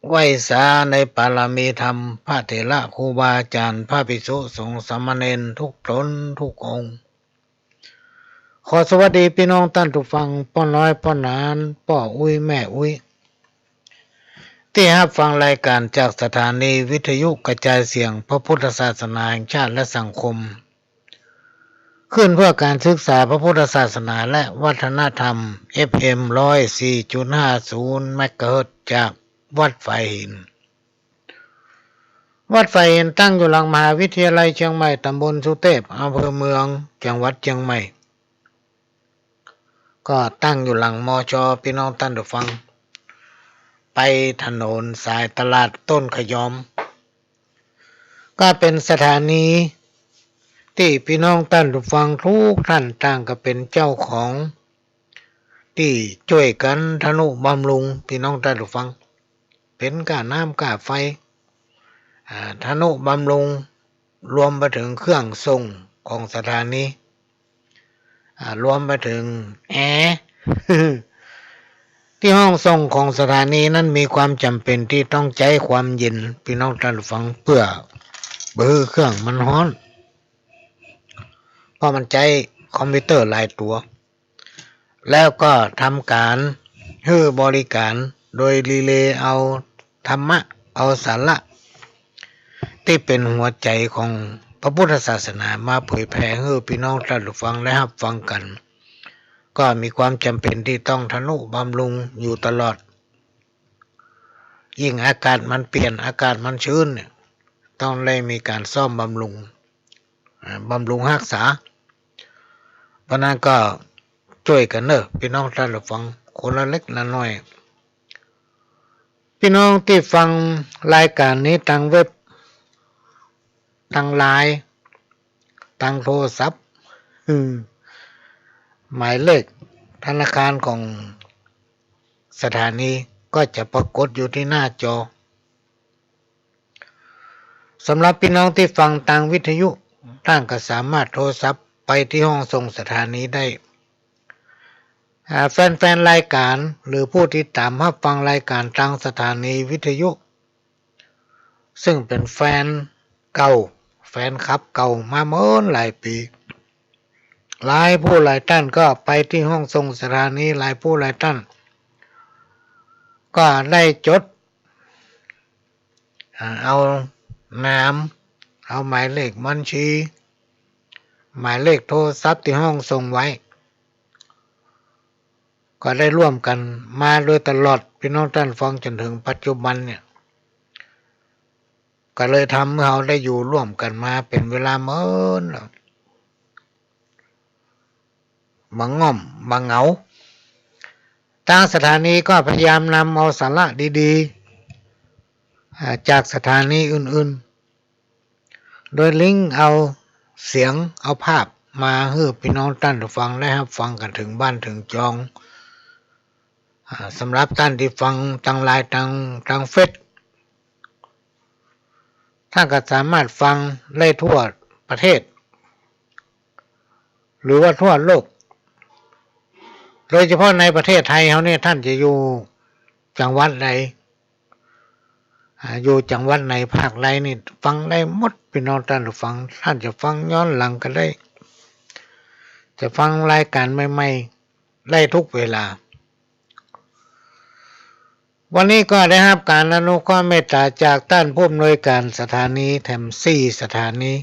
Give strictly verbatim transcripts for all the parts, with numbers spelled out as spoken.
ไหว้สาในปารมีธรรม พระเถระครูบาอาจ๋ารย์ พระภิกษุสงฆ์สามเณรทุกต๋นทุกองค์ ขอสวัสดีปี้น้องต้านผู้ฟัง ป้อน้อยป้อหนาน ป้ออุ๊ยแม่อุ๊ย ตี้ฮับฟังรายก๋านจากสถานีวิทยุกระจายเสียงพระพุทธศาสนาแห่งชาติและสังคม คลื่นเพื่อการศึกษาพระพุทธศาสนาและวัฒนธรรม เอฟเอ็ม ร้อยสี่จุดห้าศูนย์ เมกะเฮิรตซ์ จากวัดฝายหิน วัดฝายหินตั้งอยู่หลังมหาวิทยาลัยเจียงใหม่ ต๋ำบลสุเตพ อำเภอเมือง จังหวัดเจียงใหม่ ก็ตั้งอยู่หลัง มช. ปี้น้องต้านผู้ฟัง ไปถนนสายตลาดต้นขยอม ก็เป๋นสถานีตี้ปี้น้องต้านผู้ฟังทุกท่านต่างก็เป๋นเจ้าของ ตี้จ้วยกั๋นทะนุบำรุง ปี้น้องต้านผู้ฟัง เป๋นก้าน้ำก้าไฟ อ่า ทะนุบำรุง รวมไปเถิงเครื่องส่งของสถานี อ่า รวมไปเถิงแอร์ ตี้ห้องส่งของสถานีนั้นมีความจ๋ำเป๋นตี้ต้องใจ๊ความเย็น ปี้น้องต้านผู้ฟัง เปื้อบ่หื้อเครื่องมันฮ้อน เพราะมันใจ๊คอมพิวเตอร์หลายตั๋ว แล้วก็ทำก๋านหื้อบริก๋านโดยรีเลย์เอาธรรมะ เอาสาระตี้เป๋นหัวใจ๋ของพระพุทธศาสนามาเผยแผ่หื้อปี้น้องต้านผู้ฟังได้ฮับฟังกั๋น ก็มีความจ๋ำเป๋นตี้ต้องทะนุบำรุงอยู่ตลอด ยิ่งอากาศมันเปลี่ยน อากาศมันชื้นเนี่ย ต้องได้มีก๋านซ่อมบำรุง อ่า บำรุงฮักษา เพราะนั้นก็จ้วยกั๋นเน่อ ปี้น้องต้านผู้ฟัง คนละเล็กละน้อย ปี้น้องตี้ฟังรายก๋านนี้ตางเว็บ ตางไลน์ ตางโทรศัพท์ อืม หมายเลขธนาคารของสถานีก็จะปรากฏอยู่ตี้หน้าจอ สำหรับปี้น้องตี้ฟังตางวิทยุ ต้านก็สามารถโทรศัพท์ไปตี้ห้องส่งสถานีได้ อ่า แฟนๆ รายก๋าน หรือผู้ติดต๋ามฮับฟังรายก๋านตางสถานีวิทยุ ซึ่งเป๋นแฟนเก่า แฟนคลับเก่ามาเมินหลายปี๋ หลายผู้หลายต้านก็ไปตี้ห้องส่งสถานี หลายผู้หลายต้าน ก็ได้จด อ่า เอานาม เอาหมายเลขบัญชี หมายเลขโทรศัพท์ตี้ห้องส่งไว้ ก็ได้ร่วมกั๋นมาโดยตลอด ปี้น้องต้านฟัง จ๋นเถิงปัจจุบันเนี่ย ก็เลยทำหื้อเฮาได้อยู่ร่วมกั๋นมาเป๋นเวลาเมินแล้ว บ่ง่อมบ่เหงา ตางสถานีก็พยายามนำเอาสาระดีๆ อ่า จากสถานีอื่นๆ โดยลิงก์เอาเสียงเอาภาพมาหื้อปี้น้องต้านฟังได้ฮับฟังกั๋นเถิงบ้านเถิงจอง อ่า สำหรับต้านตี้ฟังตางไลน์ ตาง ตางเฟซ ต้านก็สามารถฟังได้ทั่วประเทศ หรือว่าทั่วโลก โดยเฉพาะในประเทศไทยเฮาเนี่ย ต้านจะอยู่จังหวัดใด อ่า อยู่จังหวัดไหน ภาคใดนี่ ฟังได้หมด ปี้น้องต้านฟัง ต้านจะฟังย้อนหลังก็ได้ จะฟังรายก๋านใหม่ๆ ได้ทุกเวลา วันนี้ก็ได้ฮับก๋านอนุเคราะห์เมตต๋าจากต้านผู้อำนวยก๋านสถานีแถมสี่สถานี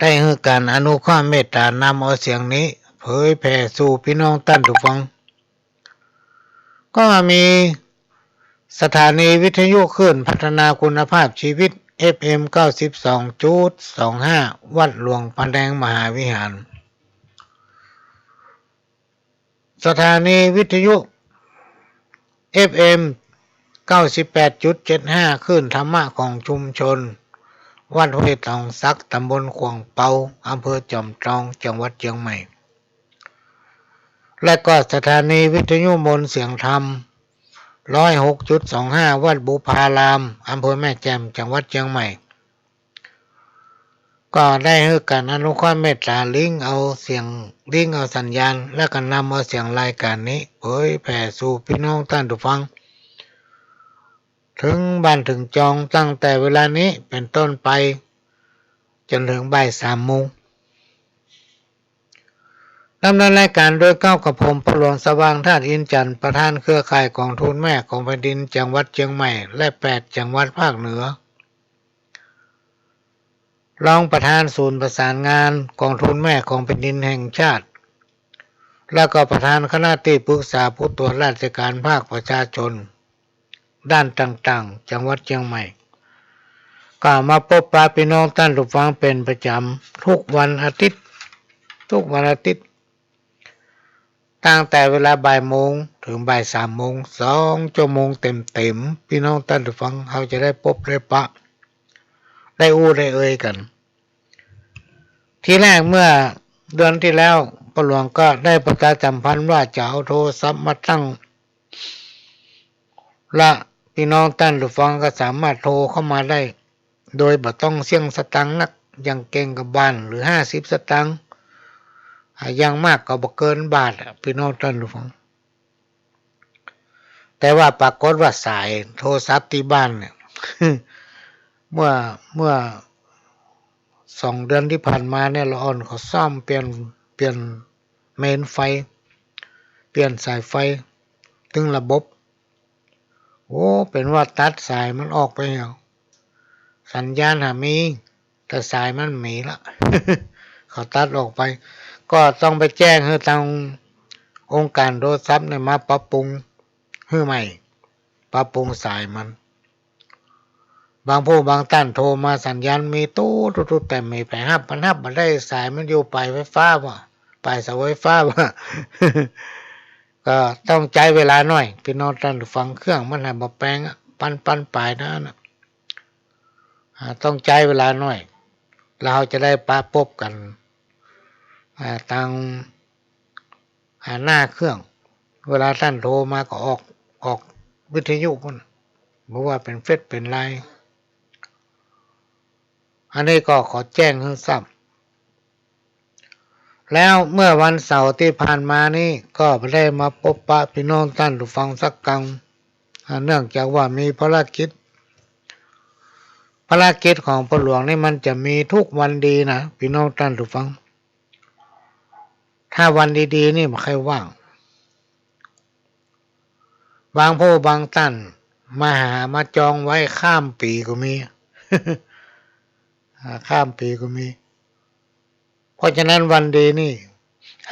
ได้หื้อก๋านอนุเคราะห์เมตต๋านำเอาเสียงนี้เผยแผ่สู่ปี้น้องต้านฟัง ก็มีสถานีวิทยุคลื่นพัฒนาคุณภาพชีวิต เอฟเอ็ม เก้าสิบสองจุดสองห้า วัดหลวงพระแดงมหาวิหาร สถานีวิทยุ เอฟเอ็ม เก้าสิบแปดจุดเจ็ดห้า คลื่นธรรมะของชุมชน วัดห้วยตองสัก ตำบลขวางเปา อำเภอจอมทอง จังหวัดเจียงใหม่ และก็สถานีวิทยุมนต์เสียงธรรม ร้อยหกจุดสองห้า วัดบุพาราม อำเภอแม่แจ่ม จังหวัดเจียงใหม่ ก็ได้หื้อก๋านอนุเคราะห์เมตต๋าลิงก์เอาเสียง ลิงก์เอาสัญญาณ และก็นำเอาเสียงรายก๋านนี้เผยแผ่สู่ปี้น้องต้านฟัง เถิงบ้านเถิงจองตั้งแต่เวลานี้เป๋นต้นไปจ๋นเถิงบ่ายสามโมง ดำเนินรายการโดยเก๊ากระผม พ่อหลวงสว่าง ธาตุอินทร์จันทร์ ประธานเครือข่ายกองทุนแม่ของแผ่นดินจังหวัดเจียงใหม่ และแปดจังหวัดภาคเหนือ รองประธานศูนย์ประสานงานกองทุนแม่ของแผ่นดินแห่งชาติ แล้วก็ประธานคณะตี้ปรึกษาผู้ตรวจราชการภาคประชาชนด้านต่างๆ จังหวัดเจียงใหม่ ก็มาปบปะปี้น้องต้านผู้ฟังเป๋นประจ๋ำทุกวันอาทิตย์ ทุกวันอาทิตย์ ตั้งแต่เวลาบ่ายโมงเถิงบ่ายสามโมง สองจั่วโมงเต๋มๆ ปี้น้องต้านผู้ฟังเฮาจะได้ปบได้ปะ ได้อู้ได้เอ่ยกั๋น ทีแรกเมื่อเดือนตี้แล้ว พ่อหลวงก็ได้ประชาสัมพันธ์ว่าจะเอาโทรศัพท์มาตั้ง และปี้น้องต้านผู้ฟังก็สามารถโทรเข้ามาได้ โดยบ่ต้องเสี้ยงสตางค์นัก อย่างเก่งก็บ้านหรือห้าสิบสตางค์ อ่า อย่างมากก็บ่เกินบาทอะ ปี้น้องต้านผู้ฟัง แต่ว่าปรากฏว่าสายโทรศัพท์ตี้บ้านเนี่ย เมื่อ เมื่อสองเดือนตี้ผ่านมาเนี่ย ละอ่อนเขาซ่อมเปลี่ยน เปลี่ยนเมนไฟ เปลี่ยนสายไฟตึงระบบ โอ้ เป๋นว่าตัดสายมันออกไปแล้ว สัญญาณหามี แต่สายมันบ่มีละ เขาตัดออกไป ก็ต้องไปแจ้งหื้อตางองค์การโทรศัพท์เนี่ยมาปรับปรุงหื้อใหม่ ปรับปรุงสายมัน บางผู้บางต้านโทรมาสัญญาณมีตุ๊ตุ๊ตุ๊ แต่บ่มีใผฮับ มันฮับบ่ได้ สายมันอยู่ป๋ายไฟฟ้าบ่ ป๋ายเสาไฟฟ้าบ่ ก็ต้องใจ๊เวลาหน่อย ปี้น้องต้านผู้ฟัง เครื่องมันหันบ่แป๋งอะ ปันปันป๋ายนั้นน่ะ อ่า ต้องใจ๊เวลาหน่อย แล้วเฮาจะได้ปะปบกั๋น อ่า ตาง อ่า หน้าเครื่อง เวลาต้านโทรมาก็ออก ออกวิทยุปู้น บ่ว่าเป๋นเฟซเป๋นไลน์ อันนี้ก็ขอแจ้งหื้อทราบ แล้วเมื่อวันเสาร์ตี้ผ่านมานี้ก็บ่ได้มาปบปะปี้น้องต้านผู้ฟังสักกัง อ่า เนื่องจากว่ามีภารกิจ ภารกิจของพ่อหลวงนี่มันจะมีทุกวันดีนะ ปี้น้องต้านผู้ฟัง ถ้าวันดีๆ นี่บ่ใค่ว่าง บางผู้บางต้านมาหามาจองไว้ข้ามปี๋ก็มี อ่า ข้ามปี๋ก็มี เพราะฉะนั้นวันดีนี่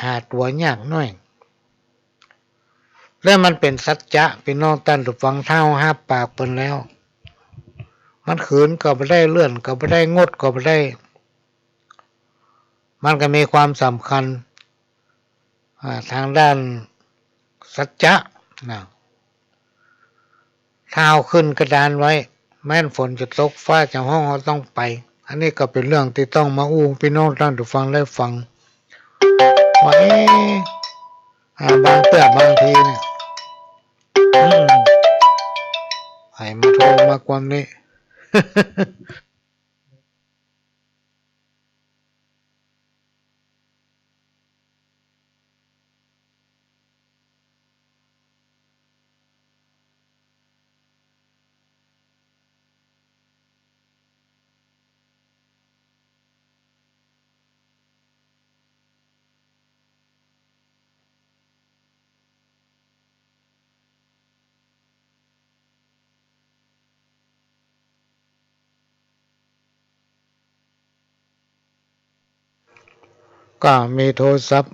หาตั๋วยากหน้อย และมันเป๋นสัจจะ ปี้น้องต้านผู้ฟัง ถ้าเฮาฮับปากเปิ้นแล้ว มันขืนก็บ่ได้ เลื่อนก็บ่ได้ งดก็บ่ได้ มันก็มีความสำคัญ อ่า ตางด้านสัจจะนะ ถ้าเฮาขึ้นกระดานไว้ แม้นฝนจะตก ฟ้าจะฮ้อง เฮาต้องไป อันนี้ก็เป๋นเรื่องตี้ต้องมาอู้ ปี้น้องต้านผู้ฟังได้ฟัง ว่า เอ๊ะ อ่า บางเตื้อบางทีเนี่ย อืม ใผมาโทรมากวนนี้ก็มีโทรศัพท์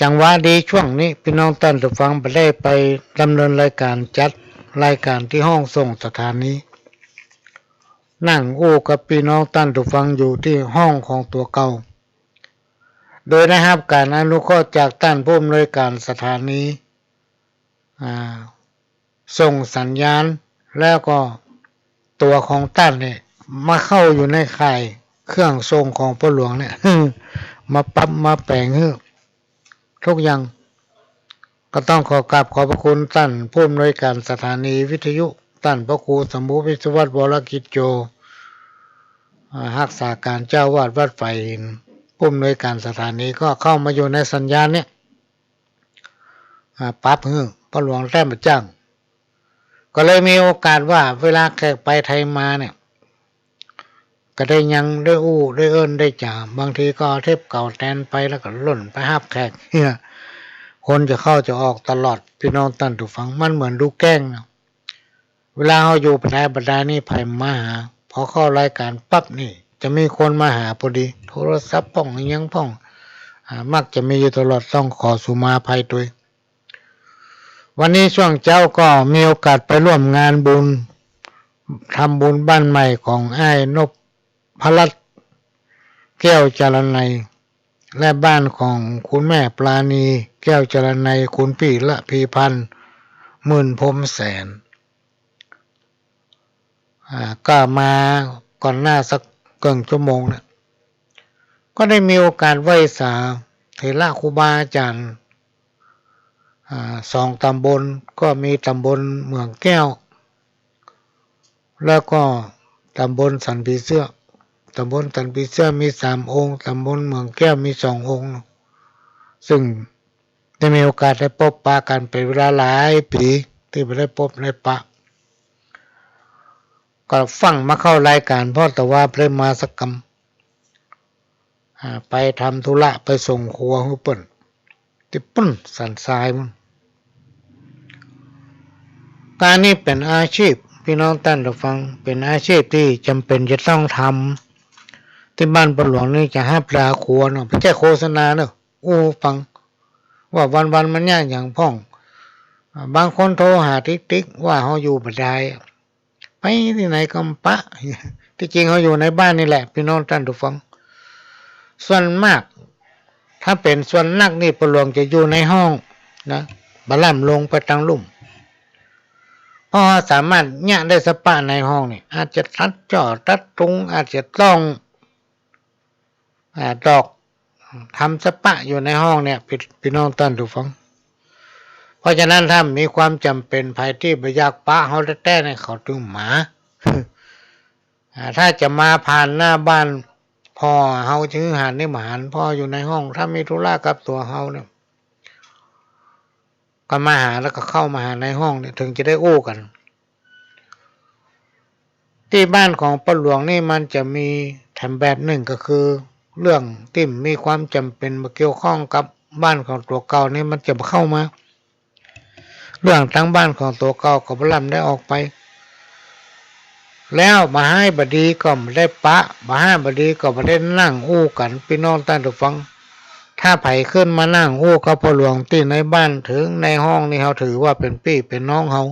จังหวะดีช่วงนี้ ปี้น้องต้านผู้ฟังบ่ได้ไปดำเนินรายการ จัดรายการตี้ห้องส่งสถานี นั่งอู้กับปี้น้องต้านผู้ฟังอยู่ตี้ห้องของตั๋วเก่า โดยได้ฮับก๋านอนุเคราะห์จากต้านผู้อำนวยก๋านสถานี อ่า ส่งสัญญาณ แล้วก็ตั๋วของต้านเนี่ย มาเข้าอยู่ในข่ายเครื่องส่งของพ่อหลวงเนี่ย มาปรับมาแป๋งหื้อทุกอย่าง ก็ต้องขอกราบขอบพระคุณต้านผู้อำนวยก๋านสถานีวิทยุ ต้านพระครูสมบูรณ์ วิศวัฒน์ วรกิจโจ อ่า ฮักษาก๋านเจ้าอาวาสวัดฝายหิน ผู้อำนวยก๋านสถานีก็เข้ามาอยู่ในสัญญาณเนี่ย อ่า ปรับหื้อ พ่อหลวงแต้มบ่จ้าง ก็เลยมีโอกาสว่าเวลาแขกไปไทยมาเนี่ย ก็ได้ยังได้อู้ได้เอิ้นได้จ๋า บางทีก็เอาเทปเก่าแตนไปแล้วก็ล่นไปฮับแขกเนี่ย คนจะเข้าจะออกตลอด ปี้น้องต้านผู้ฟัง มันเหมือนดูแกล้งนะ เวลาเฮาอยู่บ่ดายบ่ดายนี่ ใผมาหา พอเข้ารายก๋านปั๊บนี่ จะมีคนมาหาพอดี โทรศัพท์พ่องอะหยังพ่อง อ่า มักจะมีอยู่ตลอด ต้องขอสุมาภัยตวย วันนี้ช่วงเจ๊าก็มีโอกาสไปร่วมงานบุญ ทำบุญบ้านใหม่ของอ้ายนพรัตน์ แก้วจารนัย และบ้านของคุณแม่ปราณี แก้วจารนัย คุณปี้ระพีพันธ์ หมื่นพรหมแสน อ่า ก็มาก่อนหน้าสักเกิ่งชั่วโมงเนี่ย ก็ได้มีโอกาสไหว้สาเถระครูบาอาจ๋ารย์ อ่า สองต๋ำบล ก็มีต๋ำบลเหมืองแก้ว แล้วก็ต๋ำบลสันผีเสื้อ ต๋ำบลสันผีเสื้อมีสามองค์ ต๋ำบลเหมืองแก้วมีสององค์ ซึ่งได้มีโอกาสได้ปบปะกั๋นเป๋นเวลาหลายปี๋ ตี้บ่ได้ปบได้ปะ ก็ฟั่งมาเข้ารายก๋าน เพราะแต่ว่าบ่ได้มาสักกำ อ่า ไปทำธุระ ไปส่งครัวหื้อเปิ้น ตี้ปุ้นสันทรายปุ้น ก๋านนี้เป๋นอาชีพ ปี้น้องต้านผู้ฟัง เป๋นอาชีพตี้จ๋ำเป๋นจะต้องทำ ตี้บ้านป้าหลวงนี่จะฮับลาครัวเนาะ บ่ใจ้โฆษณาเนาะ อู้ฟัง ว่าวันๆ มันยากหยังพ่อง อ่า บางคนโทรหาติ๊กๆ ว่าเฮาอยู่บ่ดาย ไปตี้ไหนก็บ่ปะ ตี้จริงเฮาอยู่ในบ้านนี่แหละ ปี้น้องต้านผู้ฟัง ส่วนมาก ถ้าเป๋นส่วนนักนี่ป้าหลวงจะอยู่ในห้องนะ บ่ล้ำลงไปตางลุ่ม เพราะเฮาสามารถเยียะได้สปะในห้องนี่ อาจจะตัดจ้อตัดตุง อาจจะต้อง อ่า ดอก ทำสปะอยู่ในห้องเนี่ย ปี้ ปี้น้องต้านผู้ฟัง เพราะฉะนั้นถ้ามีความจ๋ำเป๋น ใผตี้บ่อยากปะเฮาแต๊ๆ เนี่ย เขาตึงมา อ่า ถ้าจะมาผ่านหน้าบ้านพ่อเฮา จื้อหาดนิมหาน พ่ออยู่ในห้อง ถ้ามีธุระกับตั๋วเฮาเนี่ย ก็มาหา แล้วก็เข้ามาหาในห้องเนี่ย เถิงจะได้อู้กั๋น ตี้บ้านของป้าหลวงนี่มันจะมีแถมแบบนึ่ง ก็คือเรื่องตี้มีความจ๋ำเป๋นมาเกี่ยวข้องกับบ้านของตั๋วเก่านี่ มันจะบ่เข้ามา เรื่องตางบ้านของตั๋วเก่าก็บ่ล้ำได้ออกไป แล้วบ่ฮ้ายบ่ดีก็บ่ได้ปะ บ่ฮ้ายบ่ดีก็บ่ได้นั่งอู้กั๋น ปี้น้องต้านผู้ฟัง ถ้าใผขึ้นมานั่งอู้กับป้าหลวงตี้ในบ้าน เถิงในห้องนี่ เฮาถือว่าเป๋นปี้เป๋นน้องเฮา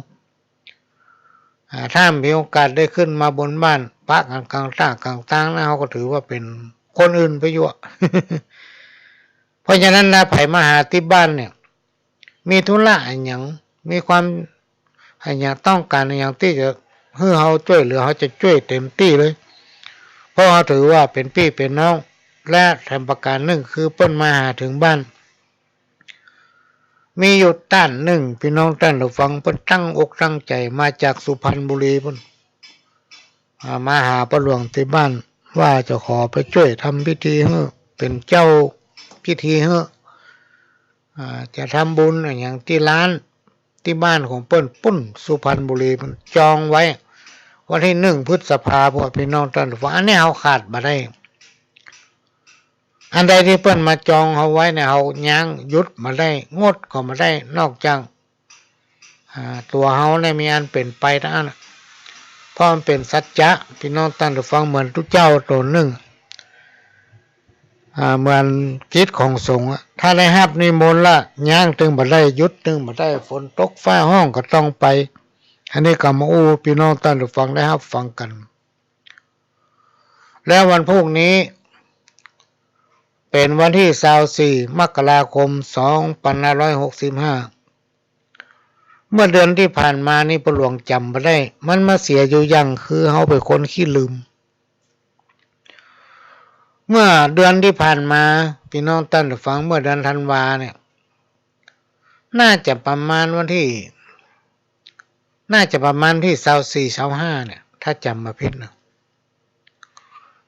อ่า ถ้ามีโอกาสได้ขึ้นมาบนบ้าน ปะกั๋นก๋างต้ากก๋างตางนะ เฮาก็ถือว่าเป๋นคนอื่นไปอยู่ เพราะฉะนั้นนะ ใผมาหาตี้บ้านเนี่ย มีธุระอะหยัง มีความอะหยัง ต้องก๋านอะหยังตี้จะหื้อเฮาจ้วยเหลือ เฮาจะจ้วยเต๋มตี้เลย เพราะเฮาถือว่าเป๋นปี้เป๋นน้อง และแถมประก๋านนึ่งคือเปิ้นมาหาเถิงบ้าน มีอยู่ต้านนึ่ง ปี้น้องต้านผู้ฟัง เปิ้นตั้งอกตั้งใจ๋มาจากสุพรรณบุรีปู๊น อ่า มาหาป้าหลวงตี้บ้าน ว่าจะขอไปจ้วยทำพิธีหื้อ เป๋นเจ้าพิธีหื้อ อ่า จะทำบุญอะหยังตี้ร้าน ตี้บ้านของเปิ้นปู๊น สุพรรณบุรีปู๊น จองไว้วันตี้นึ่งพฤษภา พวกปี้น้องต้านผู้ฟัง อันนี้เฮาขาดบ่ได้ อันใดตี้เปิ้นมาจองเฮาไว้เนี่ย เฮายั้งหยุดบ่ได้ งดก็บ่ได้ นอกจาก อ่า ตั๋วเฮาเนี่ยมีอันเป๋นไปตังอั้น เพราะมันเป๋นสัจจะ ปี้น้องต้านผู้ฟัง เหมือนตุ๊เจ้าต๋นนึ่ง อ่า เหมือนกิจของสงฆ์อะ ถ้าได้ฮับนิมนต์ละ ยั้งตึงบ่ได้ หยุดตึงบ่ได้ ฝนตกฟ้าฮ้องก็ต้องไป อันนี้ก็มาอู้ปี้น้องต้านผู้ฟังได้ฮับฟังกั๋น แล้ววันพูกนี้ เป๋นวันตี้ซาวสี่ มกราคม สองปันห้าร้อยหกสิบห้า เมื่อเดือนตี้ผ่านมานี่ป้าหลวงจ๋ำบ่ได้ มันมาเสียอยู่อย่างคือเฮาเป๋นคนขี้ลืม เมื่อเดือนตี้ผ่านมา ปี้น้องต้านผู้ฟัง เมื่อเดือนธันวาเนี่ย น่าจะประมาณวันตี้ น่าจะประมาณตี้ซาวสี่ ซาวห้าเนี่ย ถ้าจ๋ำบ่ผิดนะ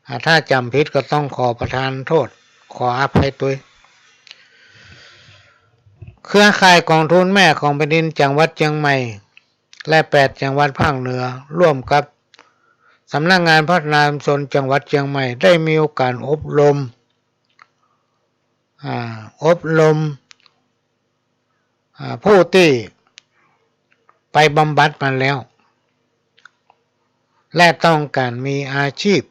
อ่า ถ้าจ๋ำผิดก็ต้องขอประทานโต้ษ ขออภัยตวย เครือข่ายก๋องทุนแม่ของแผ่นดินจังหวัดเจียงใหม่ และแปดจังหวัดภาคเหนือ ร่วมกับสำนักงานพัฒนาชุมชนจังหวัดเชียงใหม่ ได้มีโอกาสอบรม อ่า อบรม อ่า ผู้ตี้ไปบำบัดมาแล้ว และต้องการมีอาชีพ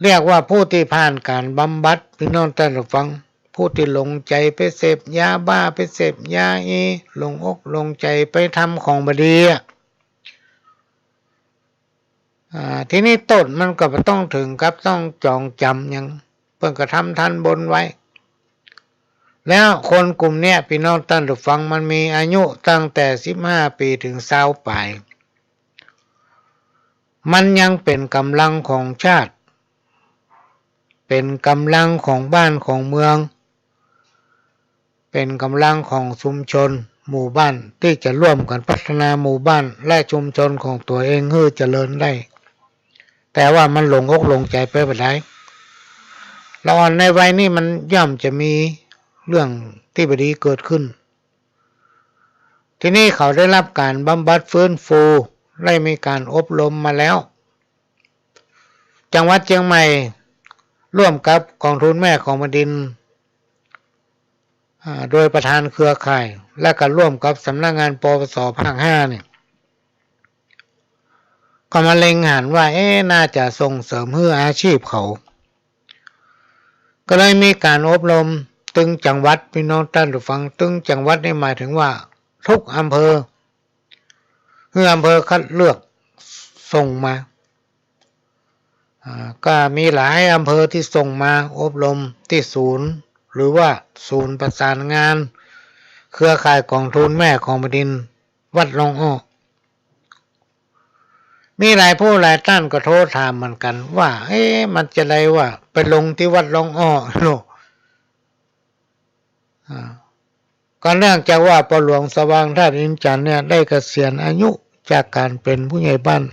เรียกว่าผู้ตี้ผ่านก๋านบำบัด ปี้น้องต้านผู้ฟัง ผู้ตี้หลงใจ๋ไปเสพยาบ้า ไปเสพยาอี หลงอกหลงใจ๋ไปทำของบ่ดีอะ อ่า ทีนี้โต้ษมันก็บ่ต้องเถิงกับต้องจองจ๋ำหยัง เปิ้นก็ทำทัณฑ์บนไว้ แล้วคนกลุ่มเนี้ย ปี้น้องต้านผู้ฟัง มันมีอายุตั้งแต่สิบห้าปี๋เถิงซาวป๋าย มันยังเป๋นก๋ำลังของชาติ เป๋นก๋ำลังของบ้านของเมือง เป๋นก๋ำลังของชุมชนหมู่บ้าน ตี้จะร่วมกั๋นพัฒนาหมู่บ้านและชุมชนของตั๋วเองหื้อเจริญได้ แต่ว่ามันหลงอกหลงใจ๋ไปบ่ดาย ละอ่อนในวัยนี้มันย่อมจะมีเรื่องตี้บ่ดีเกิดขึ้น ทีนี้เขาได้รับก๋านบำบัดฟื้นฟู ได้มีก๋านอบรมมาแล้ว จังหวัดเชียงใหม่ร่วมกับกองทุนแม่ของแผ่นดิน อ่า โดยประธานเครือข่าย และก็ร่วมกับสำนักงาน ปปส ภาคห้าเนี่ย ก็มาเล็งหันว่า เอ๊ะ น่าจะส่งเสริมหื้ออาชีพเขา ก็เลยมีก๋านอบรมตึงจังหวัด ปี้น้องต้านผู้ฟัง ตึงจังหวัดนี่หมายถึงว่าทุกอำเภอ หื้ออำเภอคัดเลือกส่งมา อ่า ก็มีหลายอำเภอตี้ส่งมาอบรมตี้ศูนย์ หรือว่าศูนย์ประสานงานเครือข่ายกองทุนแม่ของแผ่นดินวัดร่องอ้อ มีหลายผู้หลายต้านก็โทรถามเหมือนกั๋นว่า เอ๊ะ มันจะไดว่าไปลงตี้วัดร่องอ้อเนาะ อ่า ก็เนื่องจากว่าป้อหลวงสว่างธาตุอินทร์จันทร์เนี่ยได้เกษียณอายุจากก๋านเป๋นผู้ใหญ่บ้าน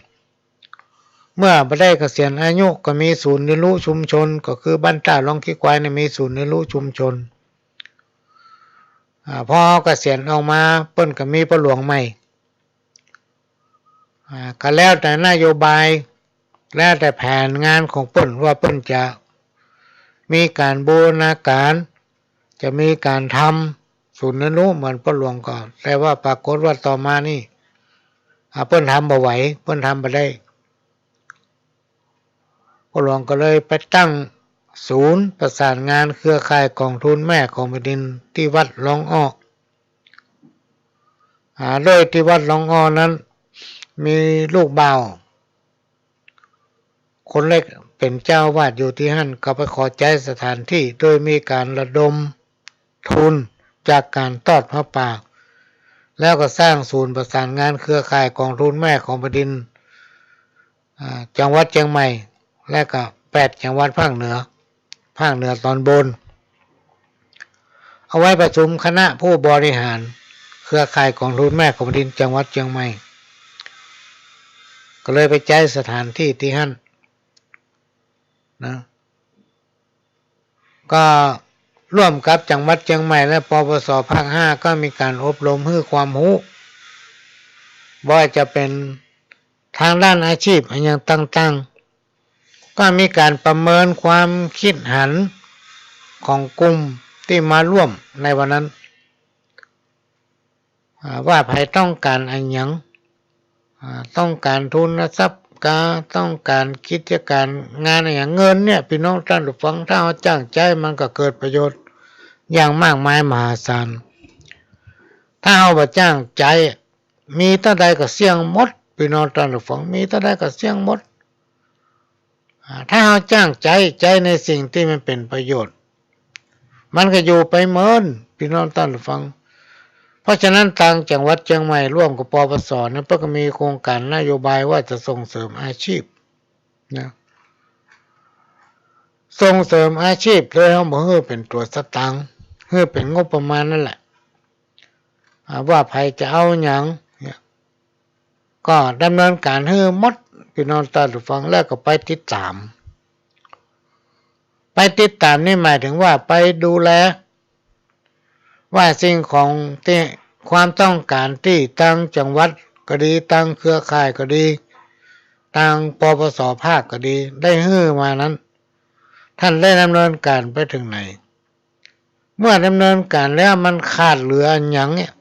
เมื่อบ่ได้เกษียณอายุก็มีศูนย์เรียนรู้ชุมชน ก็คือบ้านต้าร่องขี้ควายเนี่ยมีศูนย์เรียนรู้ชุมชน อ่า พอเกษียณออกมาเปิ้นก็มีป้อหลวงใหม่ อ่า ก็แล้วแต่นโยบาย แล้วแต่แผนงานของเปิ้นว่าเปิ้นจะมีก๋านบูรณาก๋าน จะมีก๋านทำศูนย์เรียนรู้เหมือนป้อหลวงก่อน แต่ว่าปรากฏว่าต่อมานี่ อ่า เปิ้นทำบ่ไหว เปิ้นทำบ่ได้ ป้อหลวงก็เลยไปตั้งศูนย์ประสานงานเครือข่ายกองทุนแม่ของแผ่นดินตี้วัดร่องอ้อ อ่า โดยตี้วัดร่องอ้อนั้น มีลูกบ่าว คนเล็กเป๋นเจ้าอาวาสอยู่ตี้หั้น ก็ไปขอใจ๊สถานที่ โดยมีก๋านระดมทุนจากก๋านตอดผ้าป่า แล้วก็สร้างศูนย์ประสานงานเครือข่ายกองทุนแม่ของแผ่นดิน อ่า จังหวัดเชียงใหม่ และก็แปดจังหวัดภาคเหนือ ภาคเหนือตอนบน เอาไว้ประชุมคณะผู้บริหารเครือข่ายกองทุนแม่ของแผ่นดินจังหวัดเชียงใหม่ ก็เลยไปใจ๊สถานที่ตี้หั้นนะ ก็ร่วมกับจังหวัดเชียงใหม่และ ปปส ภาคห้า ก็มีก๋านอบรมหื้อความฮู้ บ่ว่าจะเป๋นทางด้านอาชีพอะหยังต่างๆ ก็มีก๋านประเมินความคิดหันของกลุ่มตี้มาร่วมในวันนั้น อ่า ว่าใผต้องก๋านอะหยัง อ่า ต้องก๋านทุนทรัพย์กา ต้องก๋านกิจก๋านงานอะหยัง เงินเนี่ย ปี้น้องต้านผู้ฟัง ถ้าเฮาจ้างใจ๊มันก็เกิดประโยชน์อย่างมากมายมหาศาล ถ้าเฮาบ่จ้างใจ๊ มีเต้าใดก็เสี้ยงหมด ปี้น้องต้านผู้ฟัง มีเต้าใดก็เสี้ยงหมด อ่า ถ้าเฮาจ้างใจ๊ ใจ๊ในสิ่งตี้มันเป๋นประโยชน์ มันก็อยู่ไปเมิน ปี้น้องต้านผู้ฟัง เพราะฉะนั้นตางจังหวัดเชียงใหม่ร่วมกับ ปปส เนี่ย เปิ้นก็มีโครงก๋านนโยบายว่าจะส่งเสริมอาชีพนะ ส่งเสริมอาชีพโดยเฮาบ่หื้อเป๋นตั๋วสตางค์ หื้อเป๋นงบประมาณนั่นแหละ อ่า ว่าใผจะเอาหยังเนี่ย ก็ดำเนินก๋านหื้อหมด ปี้น้องต้านผู้ฟัง แล้วก็ไปติดต๋าม ไปติดต๋ามนี่หมายถึงว่าไปดูแล ว่าสิ่งของตี้ ความต้องก๋านตี้ตางจังหวัดก็ดี ตางเครือข่ายก็ดี ตาง ปปส ภาคก็ดี ได้หื้อมานั้น ต้านได้ดำเนินก๋านไปเถิงไหน เมื่อดำเนินก๋านแล้วมันขาดเหลืออะหยังเนี่ย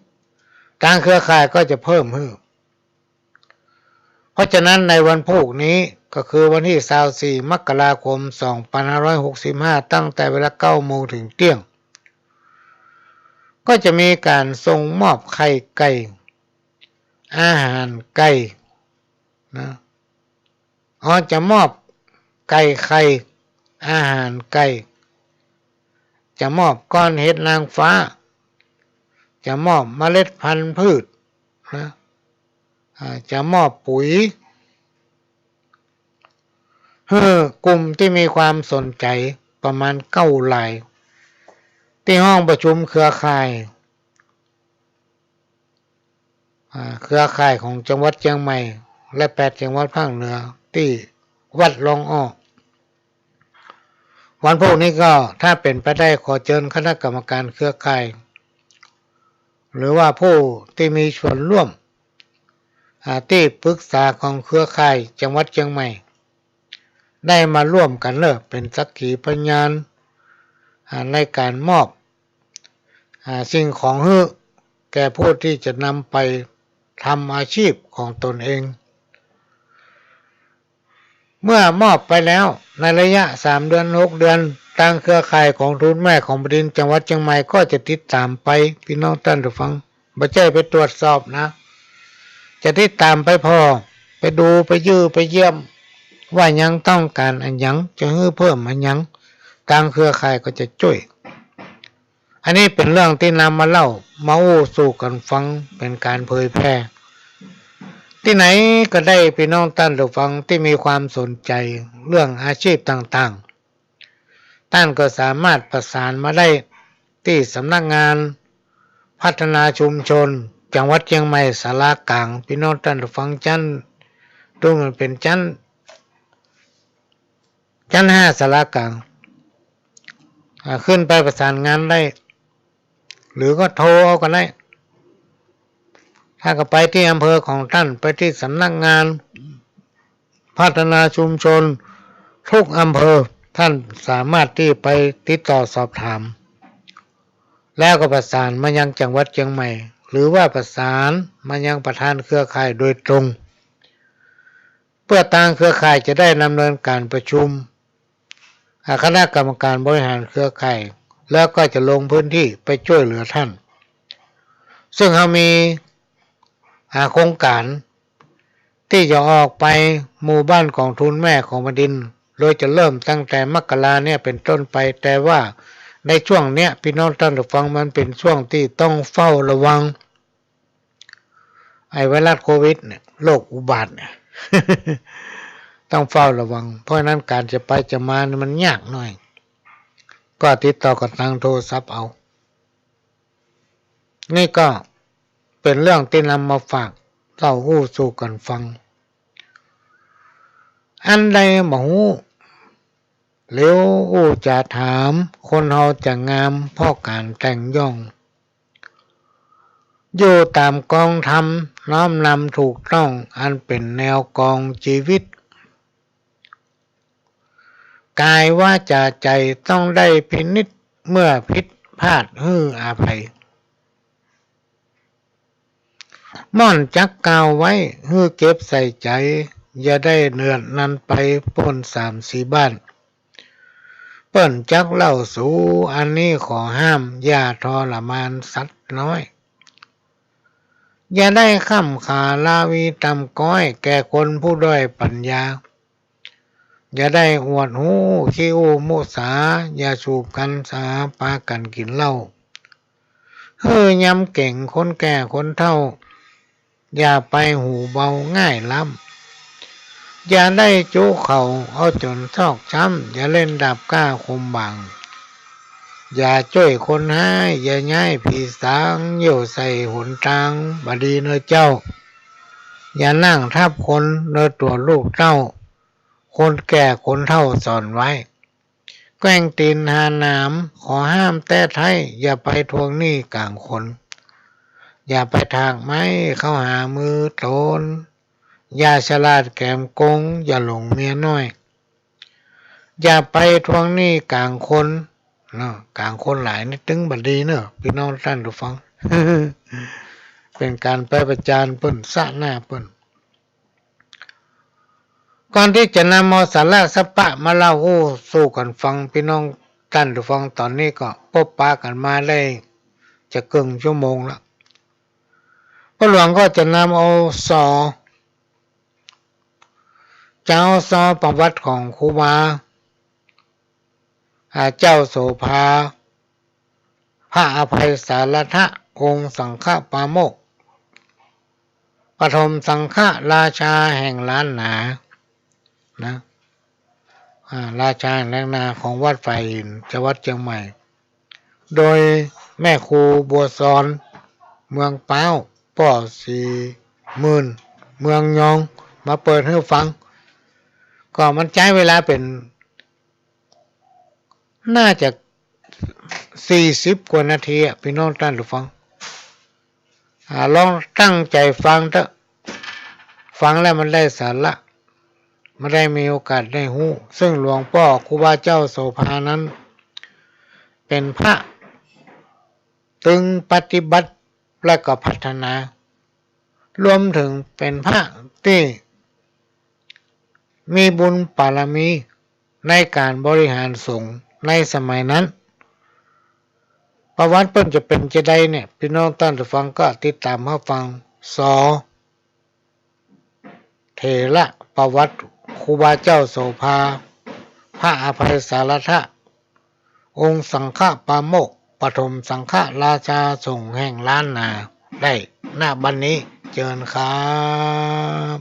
ตางเครือข่ายก็จะเพิ่มหื้อ เพราะฉะนั้นในวันพูกนี้ก็คือวันตี้ซาวสี่ มกราคม สองปันห้าร้อยหกสิบห้า ตั้งแต่เวลาเก้าโมงเถิงเตี้ยง ก็จะมีก๋านส่งมอบไข่ไก่ อาหารไก่นะ อ๋อ จะมอบไก่ไข่ อาหารไก่ จะมอบก้อนเห็ดนางฟ้า จะมอบเมล็ดพันธุ์พืชนะ อ่า จะมอบปุ๋ย หื้อกลุ่มตี้มีความสนใจ๋ประมาณเก้าราย ตี้ห้องประชุมเครือข่าย อ่า เครือข่ายของจังหวัดเจียงใหม่ และแปดจังหวัดภาคเหนือ ตี้วัดลองอ้อ วันพูกนี้ก็ถ้าเป๋นไปได้ขอเจิญคณะกรรมการเครือข่าย หรือว่าผู้ตี้มีส่วนร่วม อ่า ตี้ปรึกษาของเครือข่ายจังหวัดเจียงใหม่ ได้มาร่วมกั๋นเน่อ เป๋นสักขีพยาน อ่า ในก๋านมอบ อ่า สิ่งของหื้อแก่ผู้ตี้จะนำไปทำอาชีพของตนเอง เมื่อมอบไปแล้วในระยะสามเดือน หกเดือน ตางเครือข่ายของทุนแม่ของแผ่นดินจังหวัดเจียงใหม่ก็จะติดต๋ามไป ปี้น้องต้านผู้ฟัง บ่ใจ้ไปตรวจสอบนะ จะติดต๋ามไปผ่อ ไปดู ไปเยี่ยม ไปเยี่ยม ว่ายังต้องก๋านอะหยัง จะหื้อเพิ่มอะหยัง ตางเครือข่ายก็จะจ้วย อันนี้เป๋นเรื่องตี้นำมาเล่า มาอู้สู่กั๋นฟัง เป๋นก๋านเผยแผ่ ตี้ไหนก็ได้ ปี้น้องต้านผู้ฟังตี้มีความสนใจ๋เรื่องอาชีพต่างๆ ต้านก็สามารถประสานมาได้ตี้สำนักงานพัฒนาชุมชนจังหวัดเจียงใหม่ศาลาก๋าง ปี้น้องต้านผู้ฟัง จั๊น ดูมันเป๋นจั๊น จั๊นห้าศาลาก๋าง อ่า ขึ้นไปประสานงานได้ หรือก็โทรเอาก็ได้ ถ้าก็ไปตี้อำเภอของต้าน ไปตี้สำนักงานพัฒนาชุมชนทุกอำเภอ ต้านสามารถตี้ไปติดต่อสอบถาม แล้วก็ประสานมายังจังหวัดเจียงใหม่ หรือว่าประสานมายังประธานเครือข่ายโดยตรง เพื่อตางเครือข่ายจะได้ดำเนินก๋านประชุม อ่า คณะกรรมการบริหารเครือข่าย แล้วก็จะลงพื้นที่ไปจ้วยเหลือต้าน ซึ่งเฮามี อ่า โครงก๋านตี้จะออกไปหมู่บ้านของทุนแม่ของแผ่นดิน โดยจะเริ่มตั้งแต่มกราเนี่ยเป๋นต้นไป แต่ว่าในช่วงเนี้ย ปี้น้องต้านผู้ฟัง มันเป๋นช่วงตี้ต้องเฝ้าระวัง ไอ้ไวรัสโควิดเนี่ย โรคอุบาทเนี่ย ต้องเฝ้าระวัง เพราะฉะนั้นก๋านจะไปจะมาเนี่ยมันยากหน่อย ก็ติดต่อกั๋นตางโทรศัพท์เอา นี่ก็เป๋นเรื่องตี้นำมาฝากเล่าอู้สู่กั๋นฟัง อันใดบ่ฮู้ เหลียวอู้จะถาม คนเฮาจะงามเพราะก๋านแต่งย่อง อยู่ต๋ามกองธรรม น้อมนำถูกต้อง อันเป๋นแนวกองจีวิต ก๋ายวาจ๋าใจ๋ต้องได้พินิจ เมื่อผิดพลาดหื้ออภัย ม่อนจักกล่าวไว้ หื้อเก็บใส่ใจ๋ อย่าได้เดือดนั้นไปป้นสามสี่บ้าน เปิ้นจักเล่าสู อันนี้ขอห้าม อย่าทรมานสัตว์น้อย อย่าได้ค่ำขาลาวีต่ำก๊อย แก่คนผู้ด้อยปัญญา อย่าได้อวดฮู้ขี้อู้มุสา อย่าสูบกัญชา ปากั๋นกิ๋นเหล้า หื้อยำเก๋งคนแก่คนเฒ่า อย่าไปหูเบาง่ายล้ำ อย่าได้จุเข้าเอาจ๋นซอกช้ำ อย่าเล่นดาบกล้าคมบาง อย่าจ้วยคนฮ้าย อย่าย้ายผีสาง เยี่ยวใส่หนตางบ่ดีเน่อเจ้า อย่านั่งทับคนเน่อตั๋วลูกเต้า คนแก่คนเฒ่าสอนไว้ แกว่งตี๋นหาหนาม ขอห้ามแต๊ไท้ อย่าไปทวงหนี้ก๋างคน อย่าไปถากไม้เข้าหามือต๋น อย่าฉลาดแก๋มโก๋ง อย่าหลงเมียน้อย อย่าไปทวงหนี้ก๋างคน เนาะ ก๋างคนหลายนี่ตึงบ่ดีเนาะ ปี้น้องต้านผู้ฟัง เป๋นก๋านไปประจานเปิ้น สะหน้าเปิ้น ก่อนตี้จะนำเอาสาระสัปปะมาเล่าอู้สู่กั๋นฟัง ปี้น้องต้านผู้ฟัง ต๋อนนี้ก็ปบปะกั๋นมาได้จะเกิ่งชั่วโมงละ ป้อหลวงก็จะนำเอาซอ จะเอาซอประวัติของครูบา อ่า เจ้าโสภา พระอภัยสารัตถะ องค์สังฆปาโมกข์ ปฐมสังฆราชาแห่งล้านนา นะ อ่า ราชาแห่งล้านนาของวัดฝายหิน จังหวัดเจียงใหม่ โดยแม่ครูบัวซอน เมืองป๊าว ป้อศรีหมื่น เมืองยอง มาเปิดหื้อฟัง ก็มันใจ๊เวลาเป๋น น่าจะสี่สิบกว่านาทีอะ ปี้น้องต้านผู้ฟัง อ่า ลองตั้งใจ๋ฟังเต๊อะ ฟังแล้วมันได้สาระ มันได้มีโอกาสได้ฮู้ ซึ่งหลวงป้อครูบาเจ้าโสภานั้น เป๋นพระตึงปฏิบัติและก็พัฒนา รวมเถิงเป๋นพระตี้มีบุญบารมีในก๋านบริหารสงฆ์ในสมัยนั้น ประวัติเปิ้นจะเป๋นจาใดเนี่ย ปี้น้องต้านผู้ฟังก็ติดต๋ามฮับฟัง สอ เถระประวัติครูบาเจ้าโสภา พระอภัยสารัตถะ องค์สังฆปาโมกข์ ปฐมสังฆราชาสงฆ์แห่งล้านนา ได้ ณ บัดนี้ เจิญครับ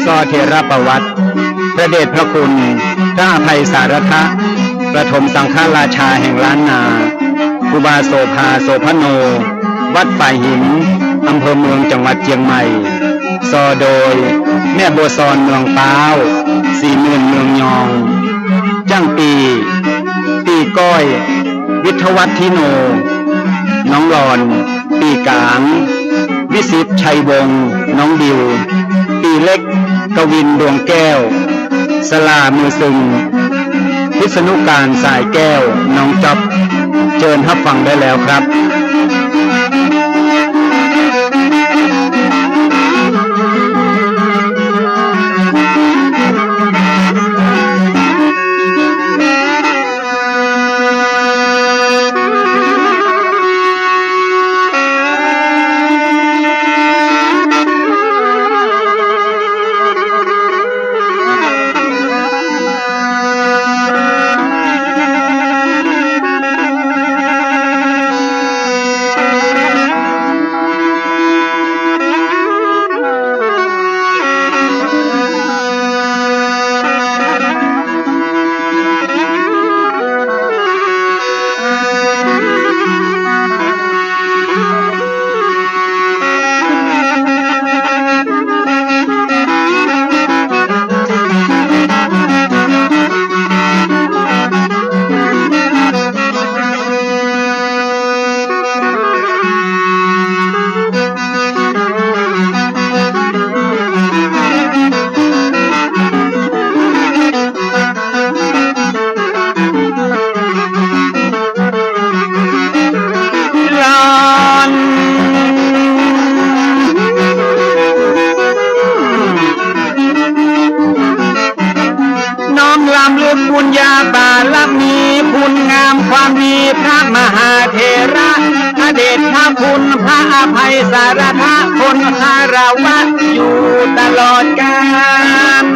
ซอเถรประวัติ พระเดชพระคุณ พระอภัยสารัตถะ ปฐมสังฆราชาแห่งล้านนา ครูบาโสภา โสภโณ วัดฝายหิน อำเภอเมือง จังหวัดเจียงใหม่ ซอโดย แม่บัวซอน เมืองป๊าว ศรีหมื่น เมืองยอง จ้างปี้ ปี้ก้อย วิทยวัฒน์ ทิโน น้องหลอน ปี้ก๋าง วิสิทธิ์ ชัยวงศ์ น้องบิว ปี้เล็ก กวิน ดวงแก้ว สลา มือตึง พิษณุการ สายแก้ว น้องจ๊อบ เจิญฮับฟังได้แล้วครับ พระมหาเถระ พระเดชพระคุณ พระอภัยสารทะ คนคารวะอยู่ตลอดกาล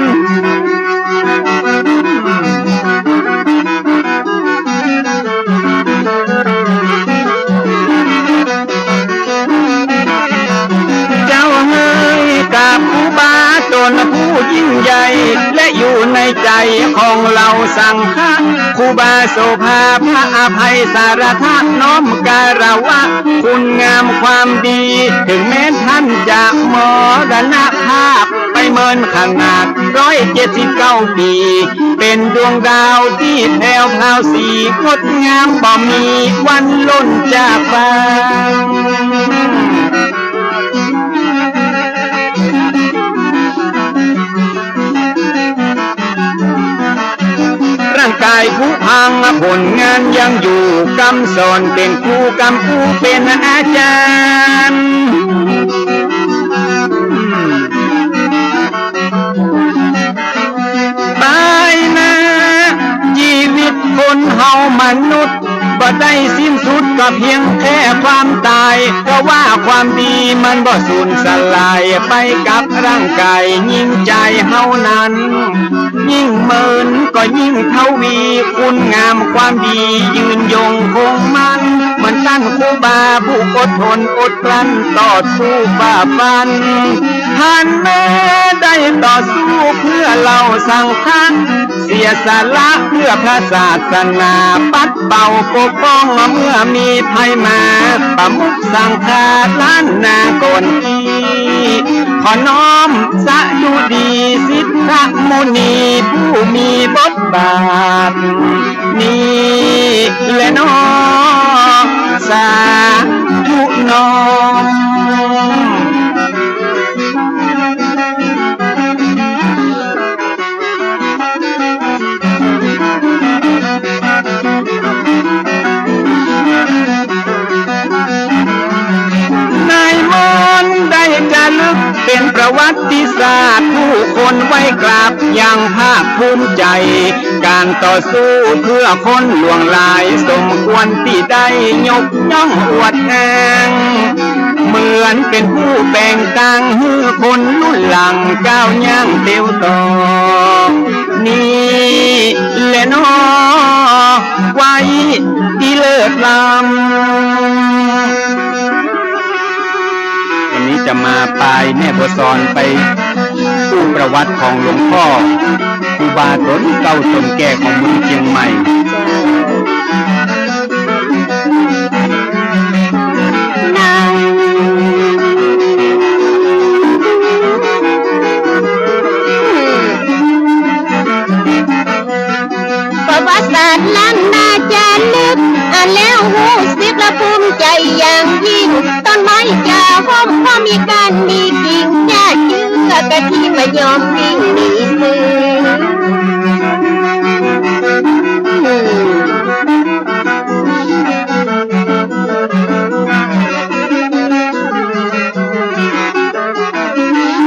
เจ้าเอ๋ย กราบครูบาต๋นผู้ยิ่งใหญ่ และอยู่ในใจ๋ของเฮาสังฆะ ครูบาโสภา พระอภัยสารทะ น้อมคารวะคุณงามความดี เถิงแม้นต้านจะมรณภาพไปเมินขนาดร้อยเจ็ดสิบเก้าปี๋ เป๋นดวงดาวตี้แผวพราวสีงดงาม บ่มีวันล่นจากฟ้า ร่างก๋ายผุพัง ผลงานยังอยู่ กำสอนเป๋นครู กำอู้เป๋นอาจ๋ารย์ ไปนะ จีวิตคนเฮามนุษย์ บ่ได้สิ้นสุดก็เพียงแค่ความต๋าย เพราะว่าความดีมันบ่สูญสลายไปกับร่างก๋าย ยิ่งใจ๋เฮานั้น ยิ่งเมินก็ยิ่งทวี คุณงามความดียืนยงคงมั่น เหมือนต้านครูบาผู้อดทนอดกลั้นต่อสู้ฝ่าฟัน ต้านแม้ได้ต่อสู้เพื่อเฮาสังฆะ เสียสละเพื่อพระศาสนา ปัดเป่าปกป้องเมื่อมีภัยมา ประมุขสังฆะล้านนาก่อนอี้ ขอน้อมสดุดีสิทธมุนีผู้มีบทบาท นี้แลน้อ สาธุน้อม นายมนต์ได้จะลึกเป๋นประวัติศาสตร์ ผู้คนไหว้กราบอย่างภาคภูมิใจ๋ ก๋านต่อสู้เพื่อคนหลวงหลาย สมควรตี้ได้ยกย่องอวดอ้าง เหมือนเป๋นผู้แป๋งตางหื้อคนรุ่นหลังก้าวย่างเตียวต่อ นี้แลน้อ ไว้ตี้เลิศล้ำ วันนี้จะมาปายแม่บัวซอนไปอู้ประวัติของหลวงป้อ ครูบาต๋นเก่าต๋นแก่ของเมืองเจียงใหม่ นาง ประวัติศาสตร์ล้านนาจ๋าลึก อ่านแล้วฮู้สึกและภูมิใจ๋อย่างยิ่ง ต้นไม้จ๋าฮ่มก็มีก้านมีกิ่ง หญ้าเจื้อกะทิมะยมวิ่งหนีเสือ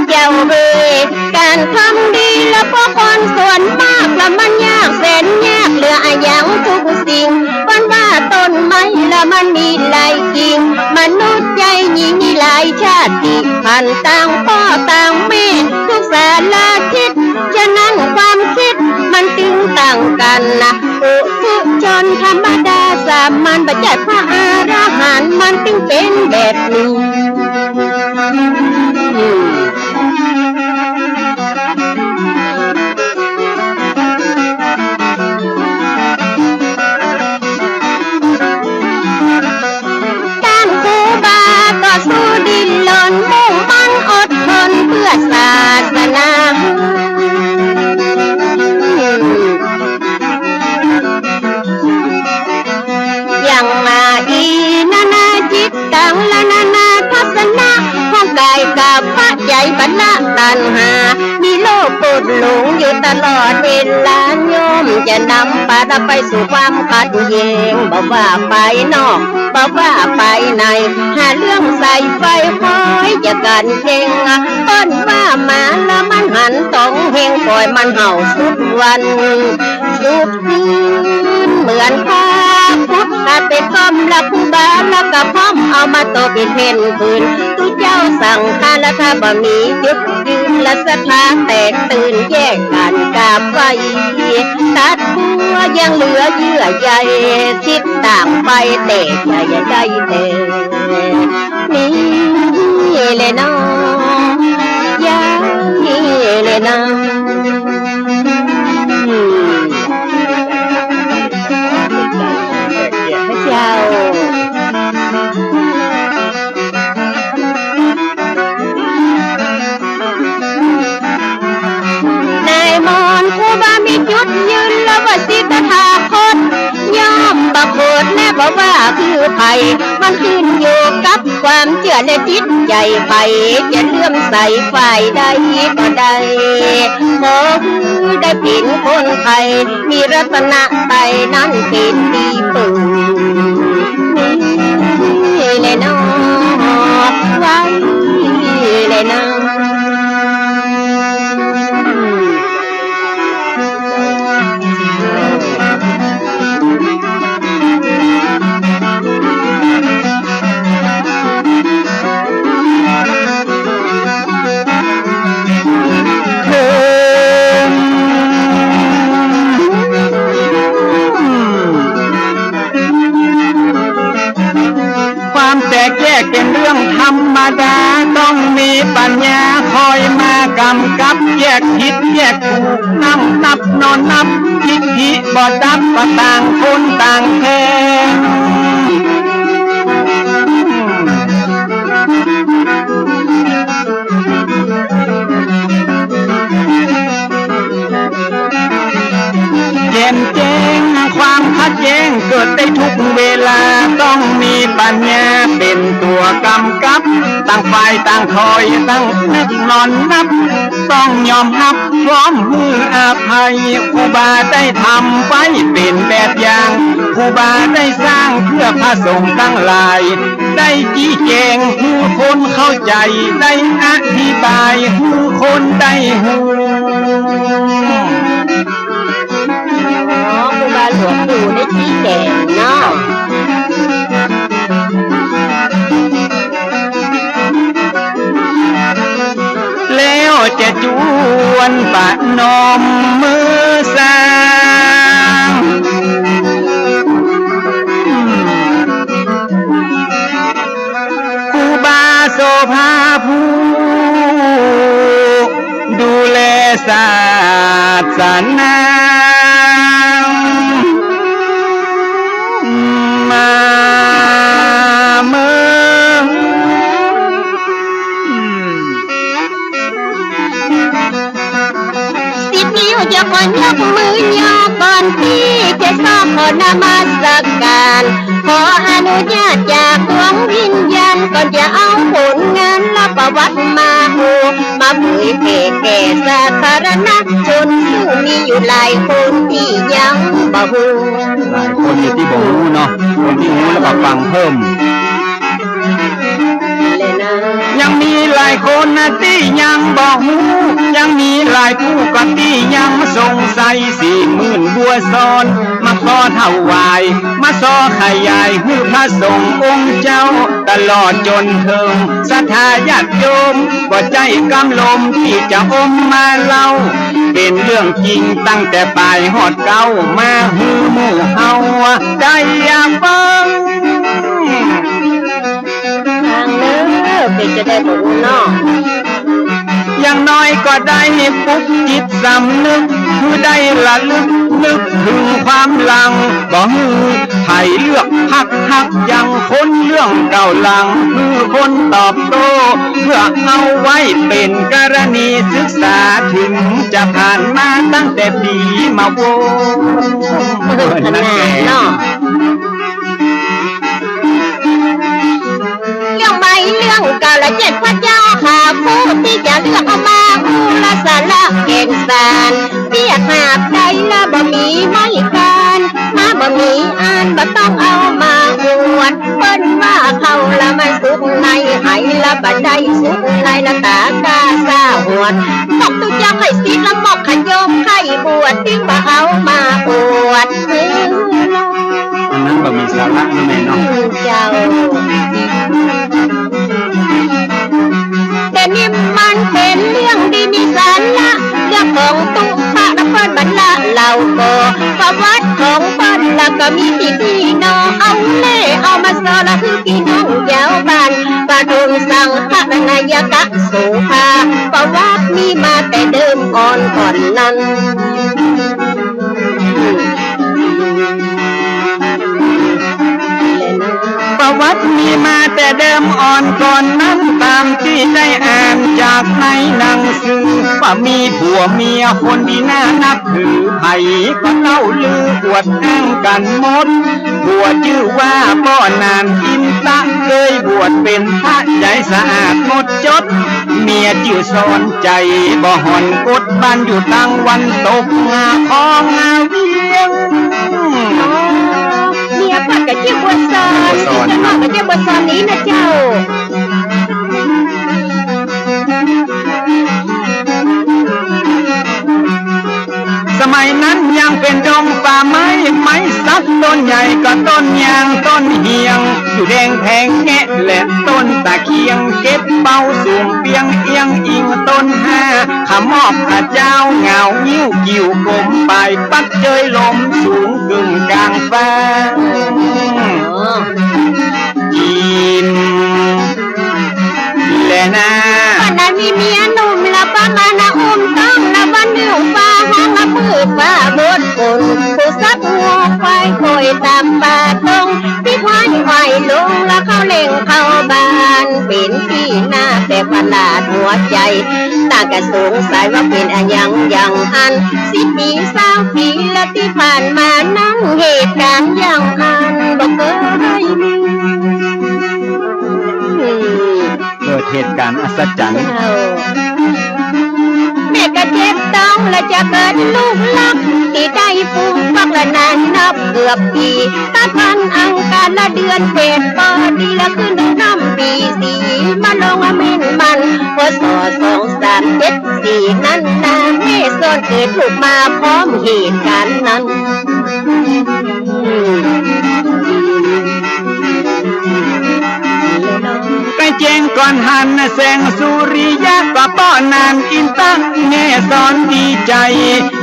เจ้าเอ๋ย ก๋านทำดีแล้วเพราะคนส่วนมากละมันยากแสนยากเหลืออะหยังทุกสิ่ง เปิ้นว่าต้นไม้ละมันมีหลายกิ่ง มนุษย์ใจ๋หญิงมีหลายชาติพันธุ์ ต่างป้อต่างแม่ทุกสารทิศ ฉะนั้นความคิดมันตึงต่างกั๋นนะ ปุถุชนธรรมดาสามัญ บ่ใจ้พระอรหันต์ มันตึงเป๋นแบบนี้ ต้านครูบาก็สู้ดิ้นรน มุ่งมั่นอดทนเพื่อศาสนา อย่างมาอีนานาจิตตัง และนานาทัศนะ ของก๋ายกับพระใจ๋ ปะละตัณหา มีโลภโกรธหลงอยู่ตลอดเวลา ย่อมจะนำปาไปสู่ความขัดแย้ง บ่ว่าภายนอก บ่ว่าภายใน หาเรื่องใส่ไฟคอยจะกั๋นแย่ง เปิ้นว่าหมาละมันหันต๋องแฮง ป่อยมันเห่าสุดวันสุดคืน เหมือนพระพุทธ กราบไปก้อมละครูบา แล้วก็พร้อมเอามาต่อเปียนเพ่นปืน ตุ๊เจ้าสังฆาละถ้าบ่มีจุดยืน ละศรัทธาแตกตื่น แยกกั๋นกราบไหว้ ตัดบั้วยังเหลือเยื่อใย สิทธิ์ต่างไปแต่อย่าได้แต่ นี่แหละเนาะ อย่างนี้แหละเนาะ อืม พระเจ้า นายมนต์ครูบามีจุดยืน แล้วว่าสิทธาคต ย่อมบ่โขดแน่บ่ว่าคือใผ มันขึ้นอยู่กับความเจื้อและจิตใจ๋ใผ จะเลื่อมใสฝ่ายใดก็ได้ ขอหื้อได้เป๋นคนไทย มีรัตนะไตรนั้นเป๋นตี้ปึง นี่แหละเนาะ ไว้แหละเนาะ ความแตกแยกเป๋นเรื่องธรรมดา ต้องมีปัญญาคอยมากำกับ แยกผิดแยกถูก นั่งนับนอนนับ ทิฐิบ่ดับ ก็ต่างคนต่างแทง แจ่มแจ้งความขัดแย้งเกิดได้ทุกเวลา ต้องมีปัญญาเป๋นตั๋วกำกับ ต่างฝ่ายต่างคอย ตั้งนับนอนนับ ต้องยอมฮับพร้อมหื้ออภัย ครูบาได้ทำไว้เป๋นแบบอย่าง ครูบาได้สร้างเพื่อพระสงฆ์ตังหลาย ได้จี้แจ๋งหื้อคนเข้าใจ๋ ได้อธิบายหื้อคนได้ฮู้ อ๋อ ครูบาหลวงปู่ได้จี้แจ๋งเนาะ แล้วจะจวนประนมมือสร้าง ครูบาโสภาผู้ดูแลศาสนา มาเมือง สิบนิ้วจะขอยกมือยอก่อนตี้จะซอกขอนมัสการ ขออนุญาตจากดวงวิญญาณ ก่อนจะเอาผลงานและประวัติมาโอ มาเผยแผ่แก่สาธารณชน ซึ่งมีอยู่หลายคนตี้ยังบ่ฮู้ หลายคนอยู่ตี้บ่ฮู้เนาะ คนตี้ฮู้แล้วก็ฟังเพิ่ม ยังมีหลายคนนะตี้ยังบ่ฮู้ ยังมีหลายผู้ก็ตี้ยังสงสัย สี่หมื่นบัวซ้อน มาขอถวาย มาซอขยายหื้อพระสงฆ์องค์เจ้า ตลอดจ๋นเถิงศรัทธาญาติโยม บ่ใจ้กำลมตี้จะอมมาเล่า เป๋นเรื่องจริงตั้งแต่ป๋ายฮอดเก๊า มาหื้อหมู่เฮาได้ฟัง ฟังเน่อ เป๋นจะได้บ่ฮู้เนาะ อย่างน้อยก็ได้ปลุกจิตสำนึก หื้อได้ระลึกนึกเถิงความหลัง บ่หื้อใผเลือกพรรคฮักยังคนเรื่องเก่าหลัง หื้อคนตอบโต้ เพื่อเอาไว้เป๋นกรณีศึกษา เถิงจะผ่านมาตั้งแต่ปี๋มาโว้ เออ ขนาดเนาะ เรื่องใหม่เรื่องเก่าละเจ็ดพระเจ้าข้า ผู้ตี้จะเลือกเอามาฮู้ละสาระแก่นสาร เปียกหาบใดละบ่มีไม้กาน มาบ่มีอันบ่ต้องเอามาอวด เปิ้นว่าเข้าละมันสุกในไหละบ่ได้สุกในละต๋ากล้าซ่าหวด บอกตุ๊เจ้าใค่สิทธิ์ละบอกขะโยมใค่บวช จึงบ่เอามาอวด อันนั้นบ่มีสาระ แม่นเนาะ อืม เจ้า แต่นี่มันเป๋นเรื่องดีมีสาระ เรื่องของตุ๊พะนครบัลละ เฮาก็ ประวัติของเปิ้นละก็มีตี้ๆ เนาะ เอาแล่เอามาสอนละคือปี้น้องจาวบ้าน ปะถมสังฆะนายกะโสภา ประวัติมีมาแต่เดิมอ่อนก่อนนั้น ประวัติมีมาแต่เดิมอ่อนก่อนนั้น ต๋ามตี้ได้อ่านจากในหนังสือ ว่ามีผัวเมียคนดีน่านับถือ ใผก็เล่าลืออวดอ้างกั๋นหมด ผัวจื้อว่าป้อหนานอินตะ เกยบวชเป๋นพระใจ๋สะอาดหมดจด เมียจื้อสอนใจ๋ บ่ห่อนกด บ้านอยู่ตางวันตก ของเวียง อ๋อ เมียป้อก็จื้อบัวซอน บัวซอน จื้อป้อก็จื้อบัวซอนนี้นะเจ้า สมัยนั้นยังเป๋นดงป่าไม้ ไม้สักต้นใหญ่ก็ต้นยางต้นเหียง อยู่แดงแผงแงะและต้นตะเคียง เก็บเบาสูงเปียงเอียงอิงต้นห้า ขมอกขะเจ้าเหงางิ้วกิ่วกลม ปลายปักเจยลมสูงกึ่งกลางฟ้า อ๋อ จีน แลนา ป้อหนานมีเมียหนุ่มละ ประมาณนะอุ้มต้องละ วันนึ่งฟ้าห้างละ มือฟ้าบดฝน ผู้สักงัวควายคอยต๋ามป่าตง ตี้ควายอ้อยลงละ เข้าเล่งเข้าบ้าน เป๋นตี้น่าแต่ประหลาดหัวใจ๋ ต่างก็สงสัยว่าเป๋นอะหยังอย่างอั้น สิบปีซาวปีละตี้ผ่านมา นั้นเหตุก๋ารณ์อย่างอั้นบ่เกยมี เกิดเหตุการณ์อัศจรรย์ เจ้า แม่ก็เจ็บต๊องและจะเกิดลูกลัก ตี้ได้ฟูมฟักละนานนับเกือบปี๋ ตัดวันอังคารละเดือนแปด ปอดีละขึ้นน้ำปี๋สี มาลงเม้นมัน พ.ศ. สองสามเจ็ดสี่ นั้นนา แม่สอนเกิดลูกมาพร้อมเหตุก๋ารณ์นั้น ใก้แจ้งก่อนหันแสงสุริยะ ก็ป้อหนานอินตะแม่สอนดีใจ๋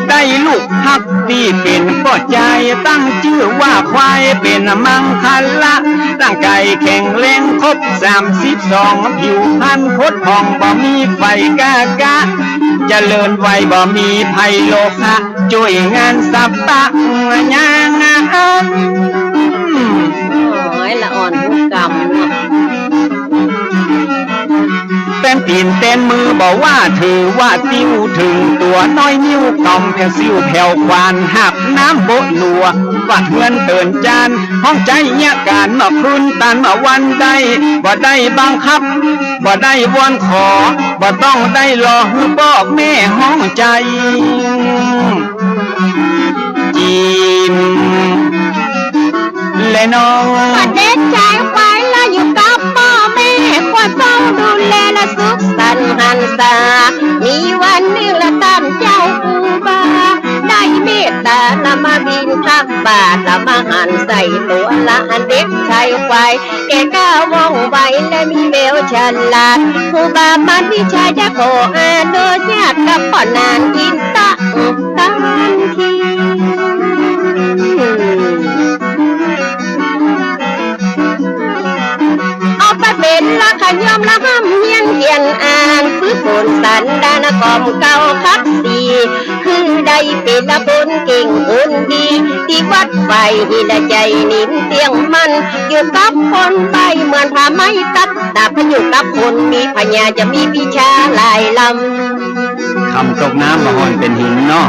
ได้ลูกฮักตี้เป๋นป้อจาย ตั้งจื้อว่าควายเป๋นมังคละ ร่างก๋ายแข็งแรงครบสามสิบสอง ผิวพรรณผุดผ่องบ่มีไฝก้ากะ เจริญไวบ่มีภัยโรคะ จ้วยงานสัพพะอย่างอั้น โอ้ย ละอ่อนฮู้กำเนาะ แตนตี๋นแตนมือบ่ว่า ถือว่าติ้วเถิงตั๋ว น้อยนิ้วกำแผวซิ่วแผวขวาน หาบน้ำโบะหลัว กวาดเฮือนเตินจาน ฮ้องใจ๊เยียะก๋าน เมื่อคืนตานเมื่อวันได้ บ่ได้บังคับ บ่ได้วอนขอ บ่ต้องได้รอหื้อป้อแม่ฮ้องใจ๋ จีน แลน้อง ก็เด็กจายควายละอยู่กับป้อแม่ คอยเฝ้าดูแลละสุขสันต์หันษา มีวันนึ่งละต้านเจ้าครูบา ได้เมตตาละมาบิณฑบาต ละมาหันใส่ตั๋วละอันเด็กจายควาย แก่กล้าว่องไวและมีแววฉลาด ครูบามานิชาจะขออนุญาตกับป้อหนานอินตะ ตันที เอาไปเป๋นละขย่อมละฮ่ำเฮียนเขียนอ่าน ฝึกฝนสันดานกล่อมเกล้าขับสี คือได้เป๋นละคนเก่งคนดี ตี้วัดไฟหินละใจ๋นิ่มเตี้ยงมั่น อยู่กับคนใบ้เหมือนผ้าไหมตัด แต่พออยู่กับคนมีปัญญาจะมีวิชาหลายล้ำ คำตกน้ำบ่ห่อนเป๋นหินเนาะ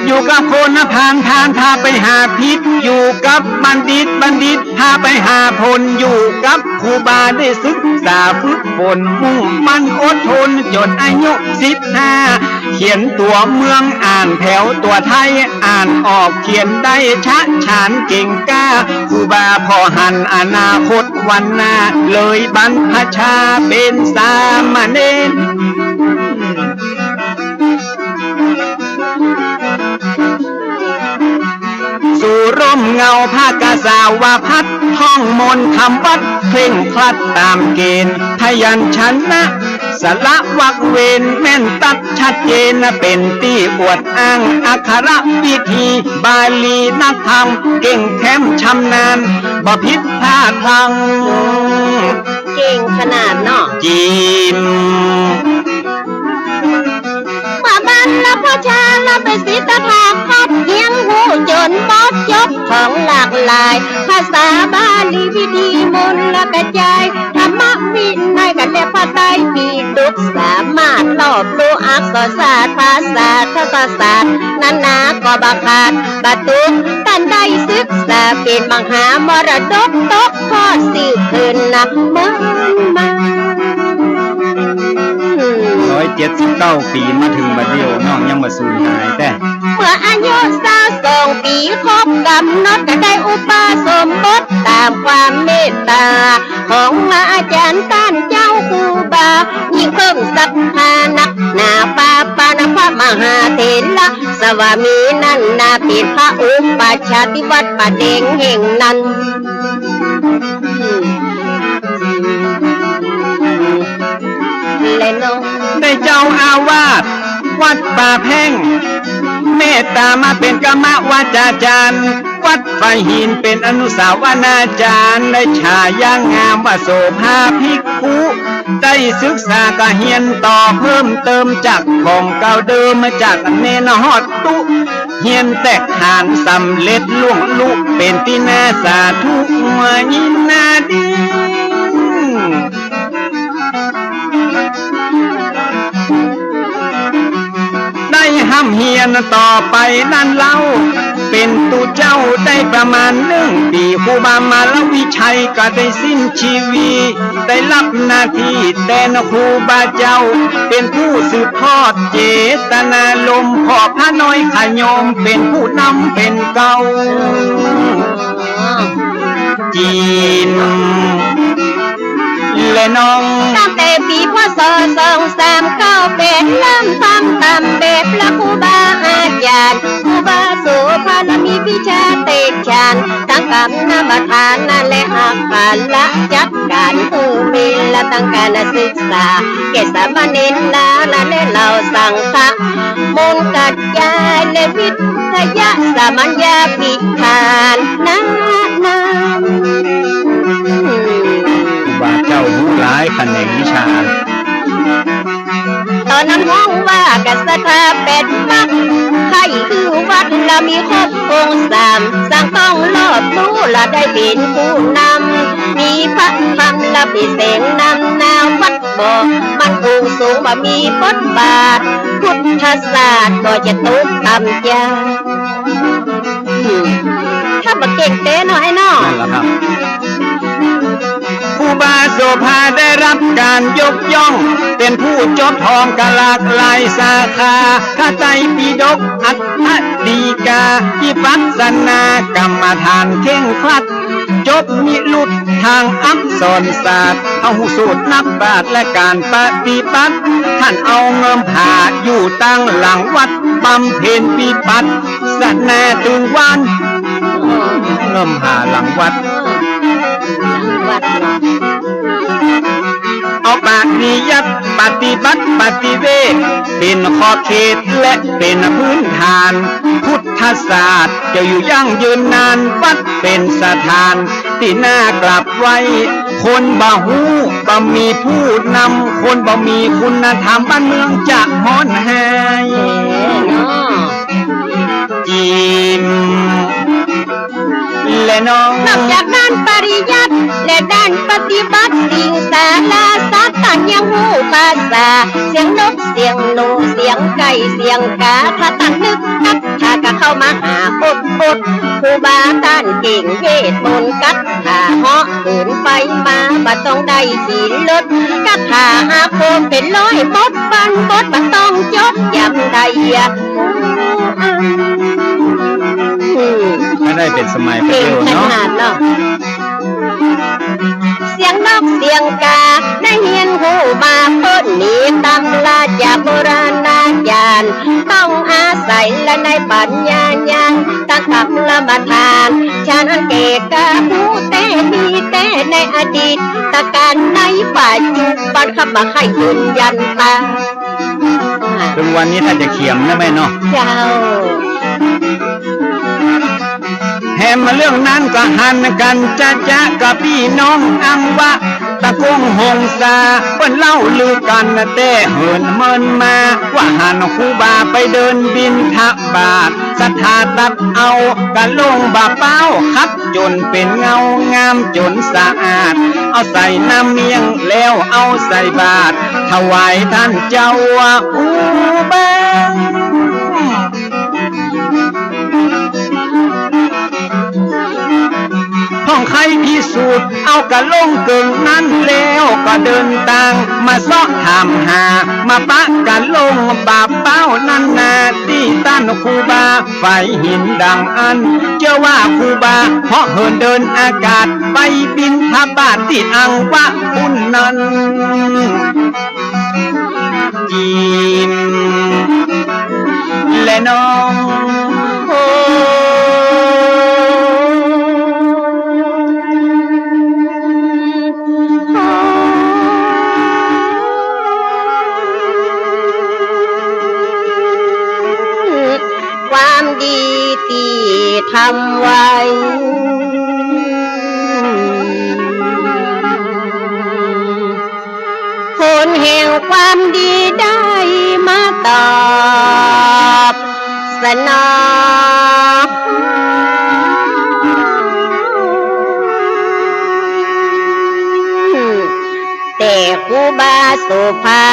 อยู่กับคนนะพาลพาลพาไปหาพิษ อยู่กับบัณฑิตบัณฑิตพาไปหาผล อยู่กับครูบาได้ศึกษาฝึกฝน มุ่งมั่นอดทนจนอายุสิบห้า เขียนตั๋วเมืองอ่านแผวตั๋วไทย อ่านออกเขียนได้ชะฉานเก่งกล้า ครูบาผ่อหันอนาคตวันหน้า เลยบรรพชาเป๋นสามเณร เ สู่ร่มเงาพระกาสาวพัสตร์ ท่องมนต์คำวัตร เคร่งครัดต๋ามเกณฑ์ พยัญชนะ สระวรรคเวร แม่นตั๊ดชัดเจน เป๋นตี้อวดอ้าง อักขระวิธี บาลีนักธรรม เก่งแคล่มชำนาญ บ่ผิดพลาดพลั้ง เก่งขนาดเนาะ จีม เมื่อบัณฑิตพระชาลาภิสิทธิ์ตถาคต เหียนฮู้จ๋นหมดจบของหลากหลาย ภาษาบาลีวิธีมนต์ละกระจาย ธรรมวินัยกับพระไตรปิฎก สามารถรอบรู้อักษรศาสตร์ ภาษาทัศศาสตร์ นานาก็บ่ขาดบ่ตก ต้านได้ศึกษาเป๋นมหามรดก ตกทอดสืบคืนนะเมืองมา ร้อยเจ็ดสิบเก้าปี๋มาเถิงบัดเดี่ยว น้องยังบ่สูญหายแต๊ เมื่ออายุซาวสองปี๋ ครบก๋ำหนดก็ได้อุปสมบท ต๋ามความเมตต๋าของอาจ๋ารย์ต้านเจ้าครูบา ยิ่งเพิ่มศรัทธานักหนา ปาปานพระมหาเถระ สวามีนั้นนา เป๋นพระอุปัชฌาย์ตี้วัดป่าแดงแห่งนั้น และน้อง ได้เจ้าอาวาสวัดป่าแพ่ง เมตต๋ามาเป๋นกรรมวาจาจ๋ารย์ วัดป่าหินเป๋นอนุสาวนาจ๋ารย์ ได้ฉายางามว่าโสภาภิกขุ ได้ศึกษาก็เฮียนต่อเพิ่มเติม จากของเก่าเดิม มาจากเณรฮอดตุ๊ เฮียนแตกฐานสำเร็จล่วงลุ เป๋นตี้น่าสาธุยินดี ได้ฮ่ำเฮียนต่อไปนั้นเล่า เป๋นตุ๊เจ้าได้ประมาณนึ่งปี๋ ครูบามารวิชัยก็ได้สิ้นชีวิต ได้ฮับหน้าตี้แตนครูบาเจ้า เป๋นผู้สืบทอดเจตนารมณ์ ขอพระน้อยขะโยม เป๋นผู้นำเป๋นเกล้า จีน และน้อง ตั้งแต่ปี๋ พ.ศ. สองสามเก้าแปด เริ่มทำต๋ามแบบพระครูบาอาจ๋ารย์ ครูบาโสภาละมีวิชาแตกฉาน ตังกรรมฐานและอักขระจัดก๋าน หื้อเวลาตังก๋านศึกษา แก่สามเณรนาและเหล่าสังฆะ มนต์กระจายและวิทยาสามัญญาภิธาน นานา ครูบาเจ้าฮู้หลายแขนงวิชา ต๋อนนั้นฮ้องว่ากัสถาแปดมัค ใค่คือวัตรละมีครบองค์สาม สร้างต้องรอบรู้ละได้เป๋นผู้นำ มีพระธรรมละเป๋นแสงนำหน้าวัด บ่ มันองค์สงฆ์บ่มีบทบาท พุทธศาสตร์ก็จะตกต่ำจา อืม ถ้าบ่เก่งแต๊เนาะไอ้เนาะ นั่นแหละครับ ครูบาโสภาได้ฮับก๋านยกย่อง เป๋นผู้จบท่องก็หลากหลายสาขา พระไตรปิฎก อัฏฐดีกา วิปัสสนากรรมฐานเคร่งครัด จบนิรุตทางอักษรศาสตร์ เอาฮู้สูตรนักปราชญ์และก๋านปฏิบัติ ต้านเอาเงิมผาอยู่ตังหลังวัด บำเพ็ญวิปัสสนาตึงวัน เงิมผาหลังวัด หลังวัด เอาปริยัติปฏิบัติปฏิเวท เป๋นขอบเขตและเป๋นพื้นฐาน พุทธศาสตร์จะอยู่ยั่งยืนนาน วัดเป๋นสถานตี้น่ากราบไหว้ คนบ่ฮู้บ่มีผู้นำ คนบ่มีคุณธรรม บ้านเมืองจะฮ้อนแฮง เออเนาะ จีม และน้อง นอกจากด้านปริยัติและด้านปฏิบัติ สิ่งสาราสัตว์ต้านยังฮู้ภาษา เสียงนกเสียงหนูเสียงไก่เสียงกา ถ้าต้านนึกนับถ้าก็เข้ามาหาอดอด ครูบาต้านเก่งเวทมนต์คาถาเหาะเหินไปมาบ่ต้องได้ขี่รถ คาถาอาคมเป๋นร้อยบทพันบทบ่ต้องจดจำได้ อืม ถ้าได้เป๋นสมัยพระเจ้าเนาะ เก่งขนาดเนาะ เสียงนกเสียงกาได้เฮียนฮู้มาป๊น มีตำราจากโบราณอาจ๋ารย์ ต้องอาศัยและในปัญญาญาณ ตั้งกับละมาทาน ฉะนั้นเกกะฮู้แต๊ มีแต๊ในอดีตการณ์ ในปัจจุบัน ข้าบ่ใค่ยืนยันตาม เถิงวันนี้ถ้าจะเขียมนะแม่เนาะ เจ้า แหมเรื่องนั้นก็หันกั๋นจะๆ กับปี้น้องอังวะ ตะกงหงสา เปิ้นเล่าลือกั๋นแต๊เหินเมินมา ว่าหันครูบาไปเดินบิณฑบาต ศรัทธาตัดเอากะลงบ่าเป๊า ขัดจ๋นเป๋นเงางามจ๋นสะอาด เอาใส่น้ำเมี่ยงแล้วเอาใส่บาตร ถวายต้านเจ้าครูบา พ่องใค่พิสูจน์ เอากะลงเกิ่งนั้นแล้ว ก็เดินตางมาเซาะถามหา มาปะกะลงบ่าเป๊านั้นนา ตี้ต้านครูบาฝายหินดังอั้น เจื้อว่าครูบาเหาะเหินเดินอากาศ ไปบิณฑบาตตี้อังวะปุ้นนั้น จีนและน้อง ความดีตี้ทำไว้ ผลแห่งความดีได้มาตอบสนอง แต่ครูบาโสภา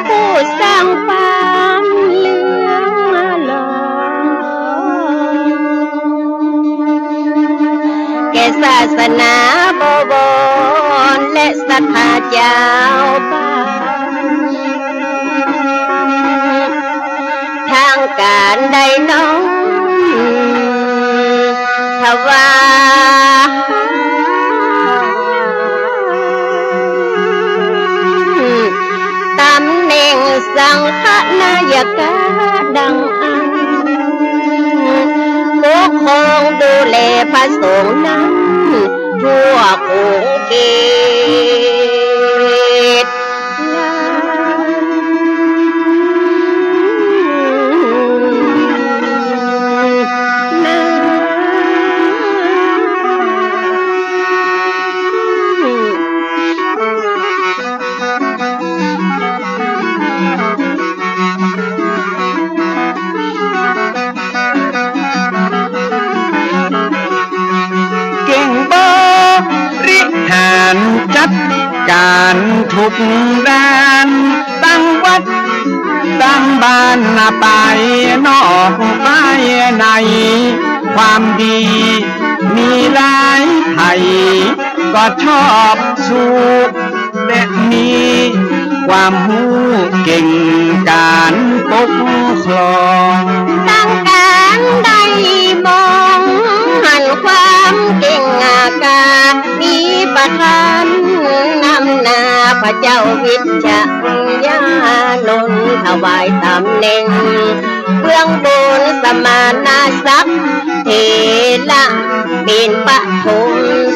ผู้สร้างความเลื่องลอย แก่ศาสนาบวรและศรัทธาจาวบ้าน ทางก๋านได้น้อมถวาย ต๋ำแหน่งสังฆนายกะดังอั้น ปกครองดูแลพระสงฆ์นั้นทั่วขงเขต เก่งบริหารจัดก๋านทุกด้าน ตั้งวัดตั้งบ้านไปนอกไปใน ความดีมีหลายไผก็ชอบสู้ และมีความฮู้เก่งก๋านปกครอง ต้องก๋านได้มองหันความเก่งกล้า มีประธานนำหน้าพระเจ้าวิชยานนท์ ถวายต๋ำแหน่งเบื้องบนสมณศักดิ์เถระ เป๋นปฐม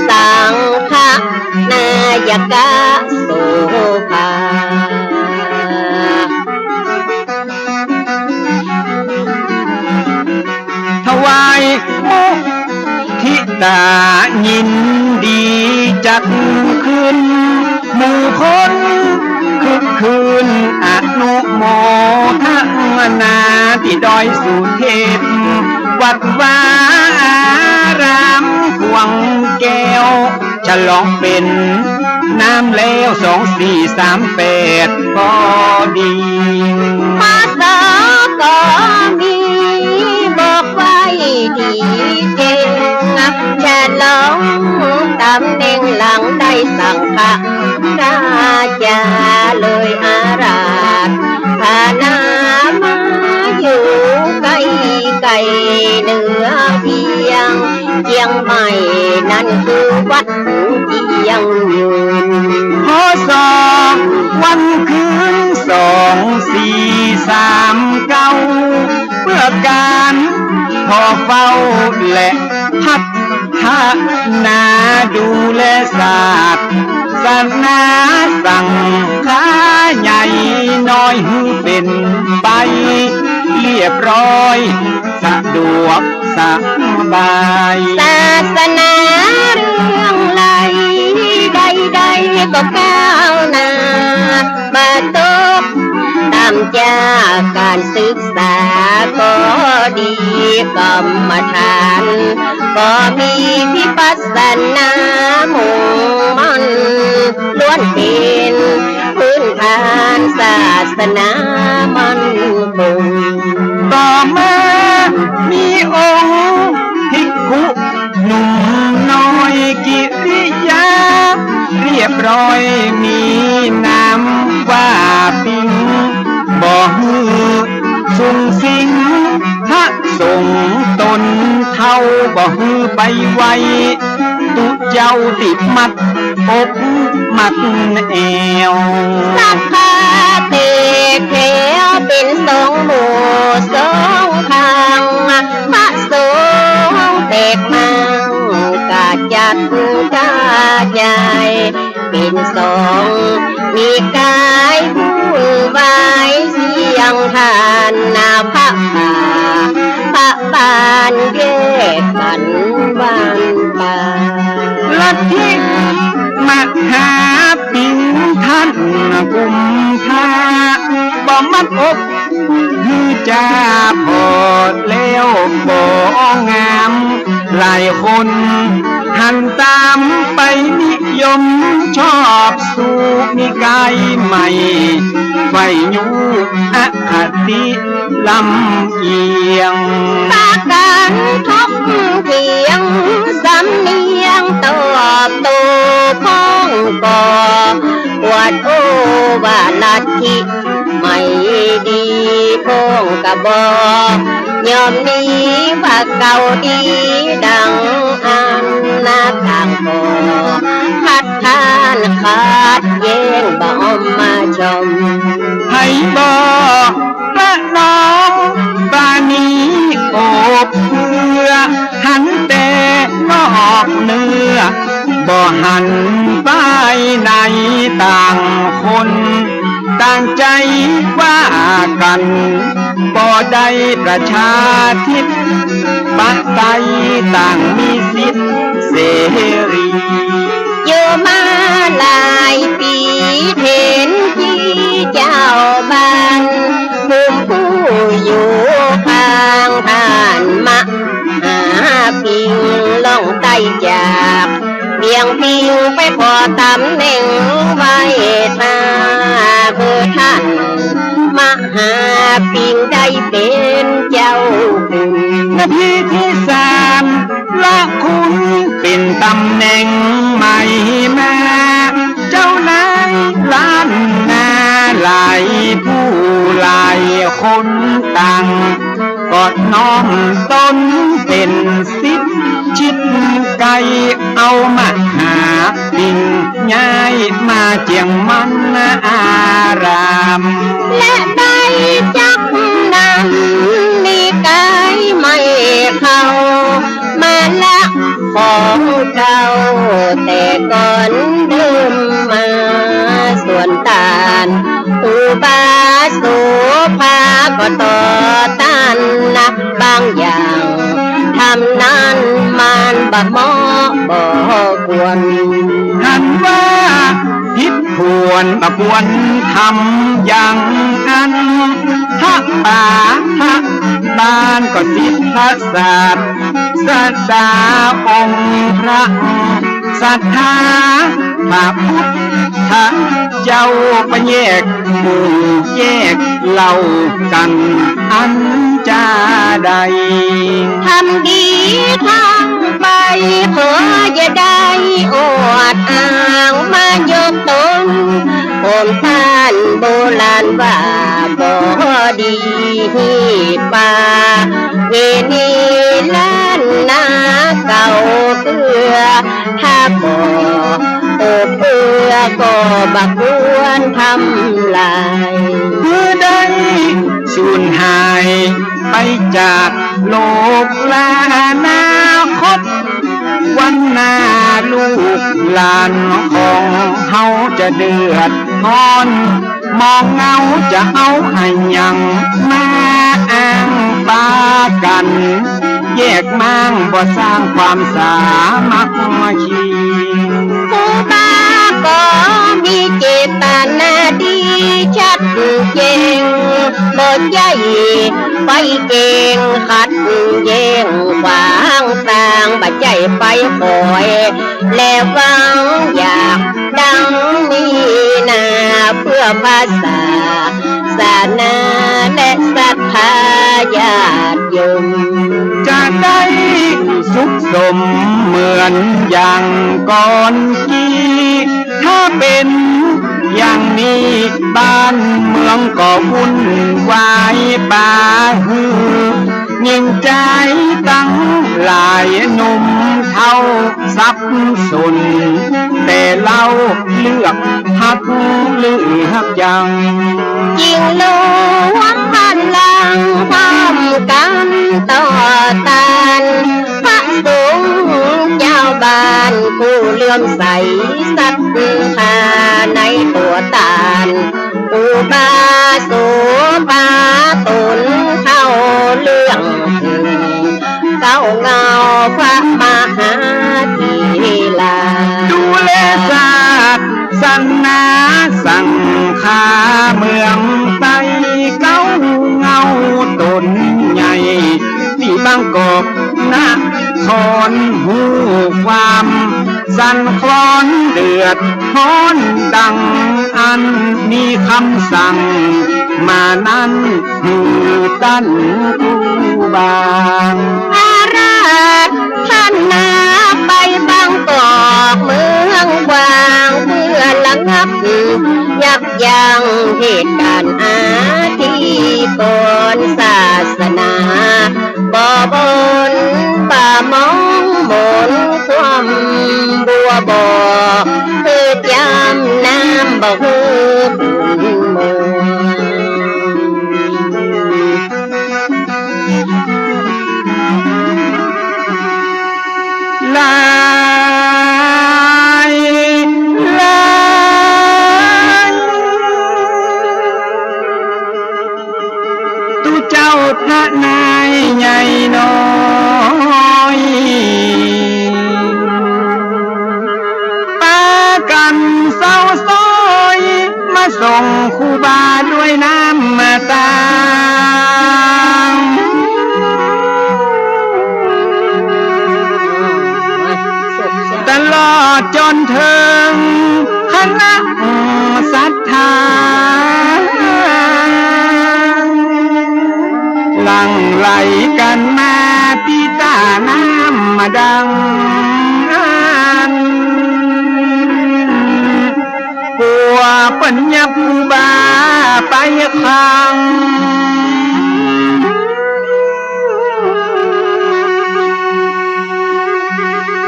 สังฆนายกะโสภา ถวายมุทิตายินดีจักขึ้น หมู่คนคึกคืนอนุโมทนา ตี้ดอยสุเทพ วัดวาอารามขวงแก้ว ฉลองเป๋นน้ำแล้ว สองสี่สามแปด ก็ดี พศก็มีบอกไว้ดีเจ๋ง ฉลองต๋ำแหน่งหลังได้สังฆราชาเลยอาราธนามา อยู่ใก้ๆ เหนือเวียง เจียงใหม่นั้นคือวัดเจียงยืน พ.ศ. วันคืน สองสี่สามเก้า เปื้อก๋านผ่อเฝ้าและพัฒนาดูแลศาสนาสังฆาใหญ่น้อยหื้อเป๋นไปเรียบร้อย สะดวกสบาย ศาสนาเรื่องใด ใดๆ ก็ก้าวหน้า บ่ตกต่ำจากก๋านศึกษาก็ดี กรรมฐานก็มี วิปัสสนามุ่งมั่น ล้วนเป๋นพื้นฐานศาสนามั่นคง ต่อมามีองค์ภิกขุหนุ่มน้อยกิริยาเรียบร้อย มีนามว่าปิง บ่หื้อสุงสิง พระสงฆ์ต๋นเฒ่า บ่หื้อไปไหว้ ตุ๊เจ้าตี้มัดอกมัดแอว สักกาเตกแถวเป๋นสองหมู่สองข้าง พระสงฆ์แตกมั่งกระจัดกระจาย เป๋นสองนิกายวุ่นวาย เสี้ยงท่านนาพระป่า พระบ้านแยกกั๋นบ้านป่า ลัทธิมหาปิงท่านกุมภา บ่มัดอก หื้อจาผ่อแล้วบ่งาม หลายคนหันต๋ามไปนิยมชอบ สู่นิกายใหม่ ใฝ่ยู้อคติลำเอียง ปากั๋นถกเถียง สำเนียงตอบโต้ พ่องก็อวดโอ้ว่าลัทธิ ไม่ดี พ่องก็บ่ยอมหนี ว่าเก่าดีดังอั้น นาต่างก็ขัดขานขัดแย้ง บ่อมมาชม ใผบ่ประนอมปราณีโอบเอื้อ หันแต่นอกเนื้อ บ่หันภายใน ต่างคนต่างใจ๋ว่ากั๋น บ่ได้ประชาธิปไตย ต่างมีสิทธิ์เสรี อยู่มาหลายปี๋ เถินตี้เจ้าบ้าน ภูมิผู้อยู่ข้างท่านมหาปิง ล่องใต้จากเวียงปิง ไปผ่อต๋ำแหน่งไว้ ถ้าเมื่อท่านมหาปิงได้เป๋นเจ้าคุณ นาทีตี้สาม ละคุณเป๋นต๋ำแหน่งใหม่มา เจ้านายล้านนาหลายผู้หลายคนต่าง ก็น้อมต๋นเป๋นศิษย์ชิดใก้ เอามหาปิงย้ายมาเจียงมันอาราม และได้จักนำนิกายใหม่เข้ามาละ ของเก่าแต่ก่อนเดิมมา ส่วนต้านอุบาสกโสภาก็ต่อต้านนะ บางอย่างธรรมนั้นมันบ่เหมาะบ่ควร หันว่าผิดควรบ่ควรทำอย่างอั้น พระป่าพระบ้านก็ศิษย์พระศาส สดาองค์พระศรัทธา พระพุทธเจ้าไปแยกหมู่แยกเหล่ากั๋นอันจาใด ทำดีทำไปขออย่าได้อวดอ้างมายกต๋น ผมต้านโบราณว่าบ่ดี ประเวณีล้านนาเก่า ถ้าบ่เอิบเอื้อก็บ่ควรทำลาย หื้อได้สูญหายไปจากโลกและอนาคต วันหน้าลูกหลานของเฮาจะเดือดฮ้อน มองเหงาจะเอาอะหยังมาอ้างปากั๋น แยกม้างบ่สร้างความสามัคคี ครูบาก็มีเจตนาดีชัดแจ้ง บ่ใจ้ไปเก๋งขัดแย้งขวางตาง บ่ใจ้ไปคอย และหวังอยากดังนี้นา เพื่อพระศาสนาและศรัทธาญาติโยม จะได้สุขสมเหมือนอย่างก่อนกี้ ถ้าเป๋นอย่างนี้บ้านเมืองก็วุ่นวายปาหื้อ หญิงจายตังหลายหนุ่มเฒ่าสับสน แต่เฮาเลือกฮักเลือกจัง ยิ่งรวมพลังพร้อมกั๋นต่อต้าน พระสงฆ์เจ้าบ้านผู้เลื่อมใสศรัทธาในตั๋วต้าน อุบาโสปาต๋นเข้าเรื่อง เก๊าเงาพระมหาเถรา ดูแลศาสนาสังฆาเมืองใต้ เก๊าเงาต๋นใหญ่ ตี้บางกอกนครฮู้ความ สั่นคลอนเดือดฮ้อนดังอั้น มีกำสั่งมานั้น หื้อต้านครูบา อาราธนาไปบางกอกเมืองกว้าง เพื่อระงับยับยั้งเหตุก๋ารณ์อธิกรณ์ ศาสนาบ่บนบ่มองมน ความบัวบ่คือจำ น้ำบ่คือขุ่นมัว หลาย หลาย ตุ๊เจ้าพระนายใหญ่น้อย ปากั๋นเศร้าซ้อย มาส่งครูบาด้วยน้ำตา ตลอดจ๋นเถิงคณะศรัทธา หลั่งไหลกั๋นมาตี้ต้าน้ำดังอั้น กั๋วเปิ้นยับครูบาไปขัง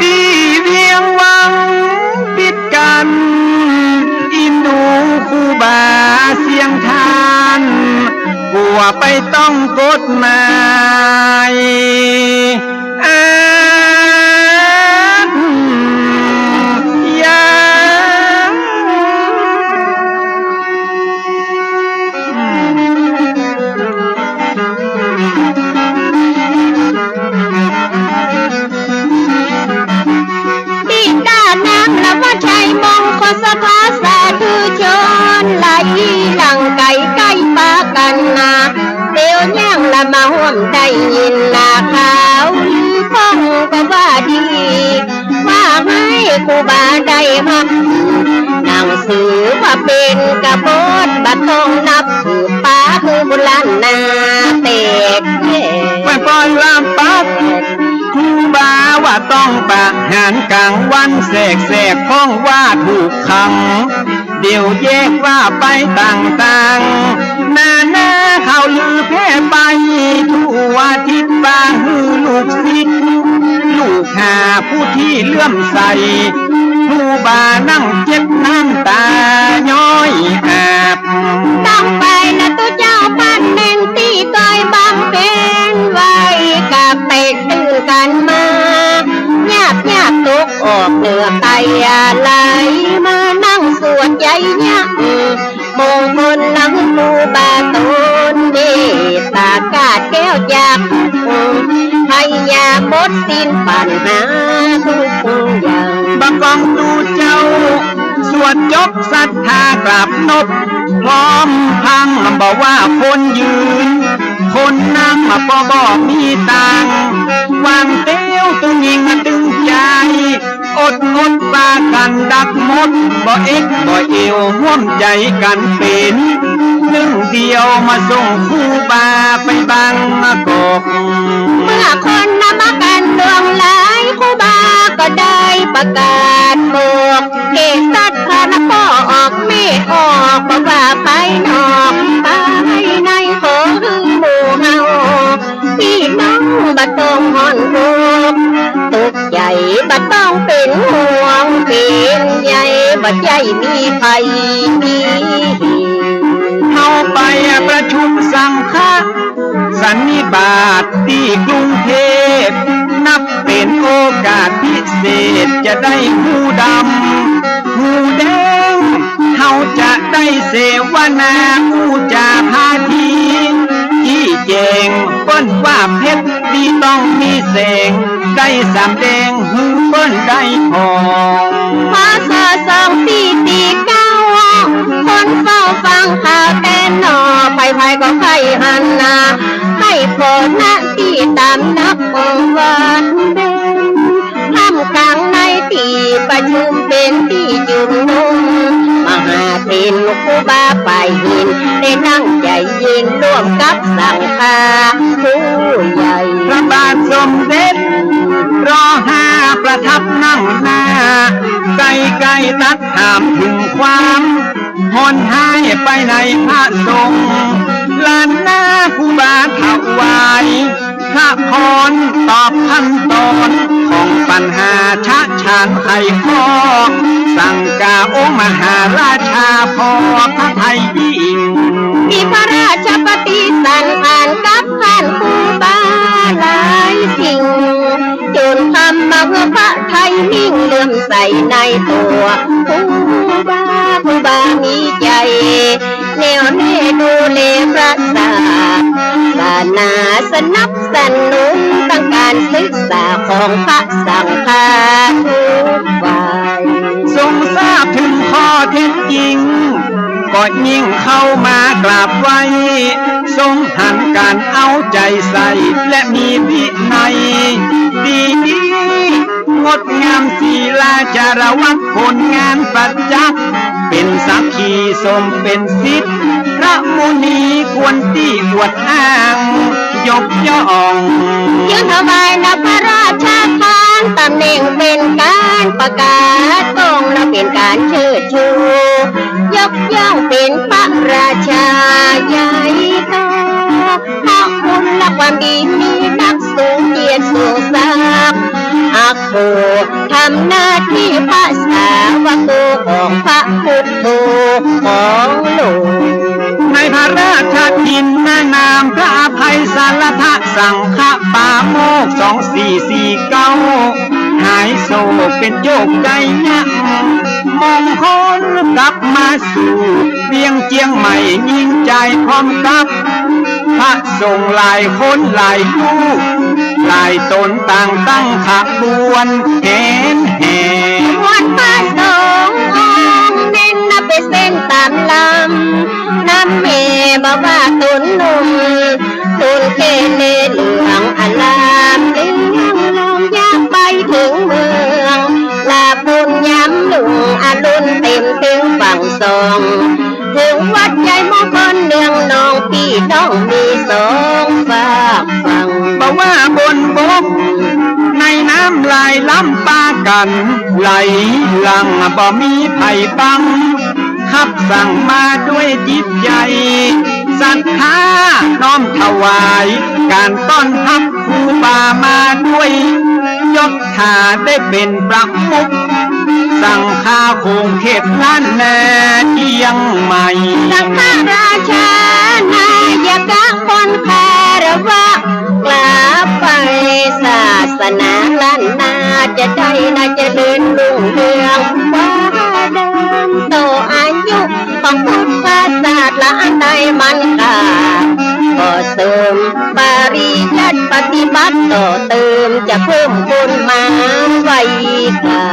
ตี้เวียงวังปิดกั๋น อินดูครูบาเสี้ยงทาน กั๋วไปต้องกฎหมาย อาญา ตี้ต้าน้ำละวัดชัยมงคลสถาน สาธุชนไหลหลั่งไก๋ใก้ปากั๋นนา เตียวย่างละมาฮ่วมได้ยินนา ข่าวลือป้องก็ว่าดี ว่าหื้อครูบาได้ฮับหนังสือว่าเป๋นกบฏ บ่ต้องนับถือปาหื้อบุญล้านนาแตกแยก ว่าป้อนว่าปั๊บ ครูบาว่าต้องประหารก๋างวันแสกๆ ป้องว่าถูกขัง เดี๋ยวแยกว่าไปต่างๆ นานาข่าวลือแพร่ไปทั่วทิศ ว่าหื้อลูกศิษย์ ลูกหาผู้ตี้เลื่อมใส ครูบานั่งเจ็บน้ำตาย้อยอาบ ต้องไปนะตุ๊เจ้าพันเน่งตี้ก้อยบำเพ็ญไว้ กะเปะตื่นกั๋นมา หยาบหยาบตกออกเหนือไตอาลัย มานั่งสวดใหญ่ยักษ์ มงคลนำครูบาต๋น เมตตากาดแก้วจากทุกข์ ภัยยาหมดสิ้นปัญหาทุกอย่าง บ่ากองตุ๊เจ้า สวดจบศรัทธากราบนบ พร้อมพรังบ่ว่าคนยืน คนนั่งมาก็บ่มีตาง วางเตี้ยวตึงยิงตึงใจ๋ อดอดปากั๋นดักหมด บ่เอ็ดบ่เอว ฮ่วมใจ๋กั๋นเป๋นนึ่งเดียว มาส่งครูบาไปบางกอก เมื่อคนนำกั๋นหลวงหลาย ครูบาก็ได้ประกาศบอก เหตุสัตว์พานะพ่อออกแม่ออก บ่ว่าภายนอกภายใน ขอหื้อหมู่เฮา พี่น้องบ่ต้องฮ้อนอกตกใจ๋ บ่ต้องเป๋นห่วงเป๋นใย บ่ใจ้มีภัยมีเหตุ เฮาไปประชุมสังฆสันนิบาตตี้กรุงเทพฯ นับเป๋นโอกาสพิเศษ จะได้ฮู้ดำฮู้แดง เฮาจะได้เสวนาอู้จ๋าพาที อี้แจ๋งเปิ้นว่าเพชรดีต้องมีแสง ได้สำแดงหื้อเปิ้นได้ผ่อง พ.ศ. สองสี่สี่เก้า คนเฝ้าฟังข่าวแต่หนอ ใผๆก็ใค่หันหน้า ใค่ผ่อหน้าตี้ต๋ามนับวันเพ็ญ ท่ามกลางในตี้ประชุมเป๋นตี้จุมนุม มหาเถรครูบาฝ่ายหิน ได้นั่งใจ๋เย็นร่วมกับสังฆาผู้ใหญ่ พระบาทสมเด็จ ร.ห้า ประทับนั่งหน้า ใก้ๆตรัสถามเถิงความฮ้อนฮ้ายไปในพระสงฆ์ ล้านนาครูบาถวาย พระพรตอบขั้นตอนของปัญหาชะชานไขข้อ สังกาองค์มหาราชาพอพระทัยยิ่ง มีพระราชปฏิสันถานกับท่านครูบาหลายสิ่ง จนทำมาเพื่อพระทัยมิ่งเลื่อมใสในตั๋วครูบา ครูบามีใจ๋ แน่วแน่ดูแลพระศาสนา สนับสนุนตั้งการศึกษาของพระสังฆาทุกฝ่าย ทรงทราบเถิงข้อเท็จจริง ก็ยิ่งเข้ามากราบไหว้ ทรงหันการเอาใจ๋ใส่ และมีวินัยดีๆ งดงามศีลาจารวัตร ผลงานประจักษ์ เป๋นสักขีสมเป๋นสิทธิ์ พระมุนีควรตี้อวดอ้างยกย่อง จึงถวายนะพระราชทานตำแหน่งเป๋นการประกาศตรง และเป๋นการเชิดชู ยกย่องเป๋นพระราชาใหญ่โต พระคุณและความดีมีนักสูงเกียรติสูงศักดิ์ อักโข ทำหน้าตี้พระสาวกของพระพุทโธของหลวง ในพระราชทินนานามพระอภัยสารทสังฆปาโมกข์ สองสี่สี่เก้า หายโศกเป๋นโจคชัยยะมงคล กลับมาสู่เวียงเจียงใหม่ ยิ่งใจ๋พร้อมกับ พระสงฆ์หลายคนหลายรูปหลายต๋น ต่างตั้งขบวนแหนแห่ ขบวนพระสงฆ์องค์เน่น นับเป๋นเส้นต๋ามลำ นำแห่บ่ว่าต๋นหนุ่ม ต๋นแก่ เลอเหลืองอาราม เลี้ยงลงยากไปเถิงเมือง ลาบุญยามรุ่งอรุณ เต็มเถิงฝั่งสอง เถิงวัดใหญ่มงคลเนืองนอง ปี้น้องมีสองฟากฝั่ง บ่ว่าบนบกในน้ำ หลายลำปากั๋นไหลหลั่ง บ่มีใผบัง ขับสั่งมาด้วยจิตใจ๋ศรัทธา น้อมถวายการต้อนฮับครู ป่ามาด้วยยศถาได้เป๋นประมุข สังฆาคงเขตล้านนาเจียงใหม่ สังฆราชานายกะควรคารวะ กราบไหว้ ศาสนาล้านนาจะได้น่าเจริญรุ่งเรืองกว่าเดิม ต่ออายุของพุทธศาสนาอันใดมันกา ก็เสริมปริยัติปฏิบัติต่อเติม จะเพิ่มพูนมาไว้กา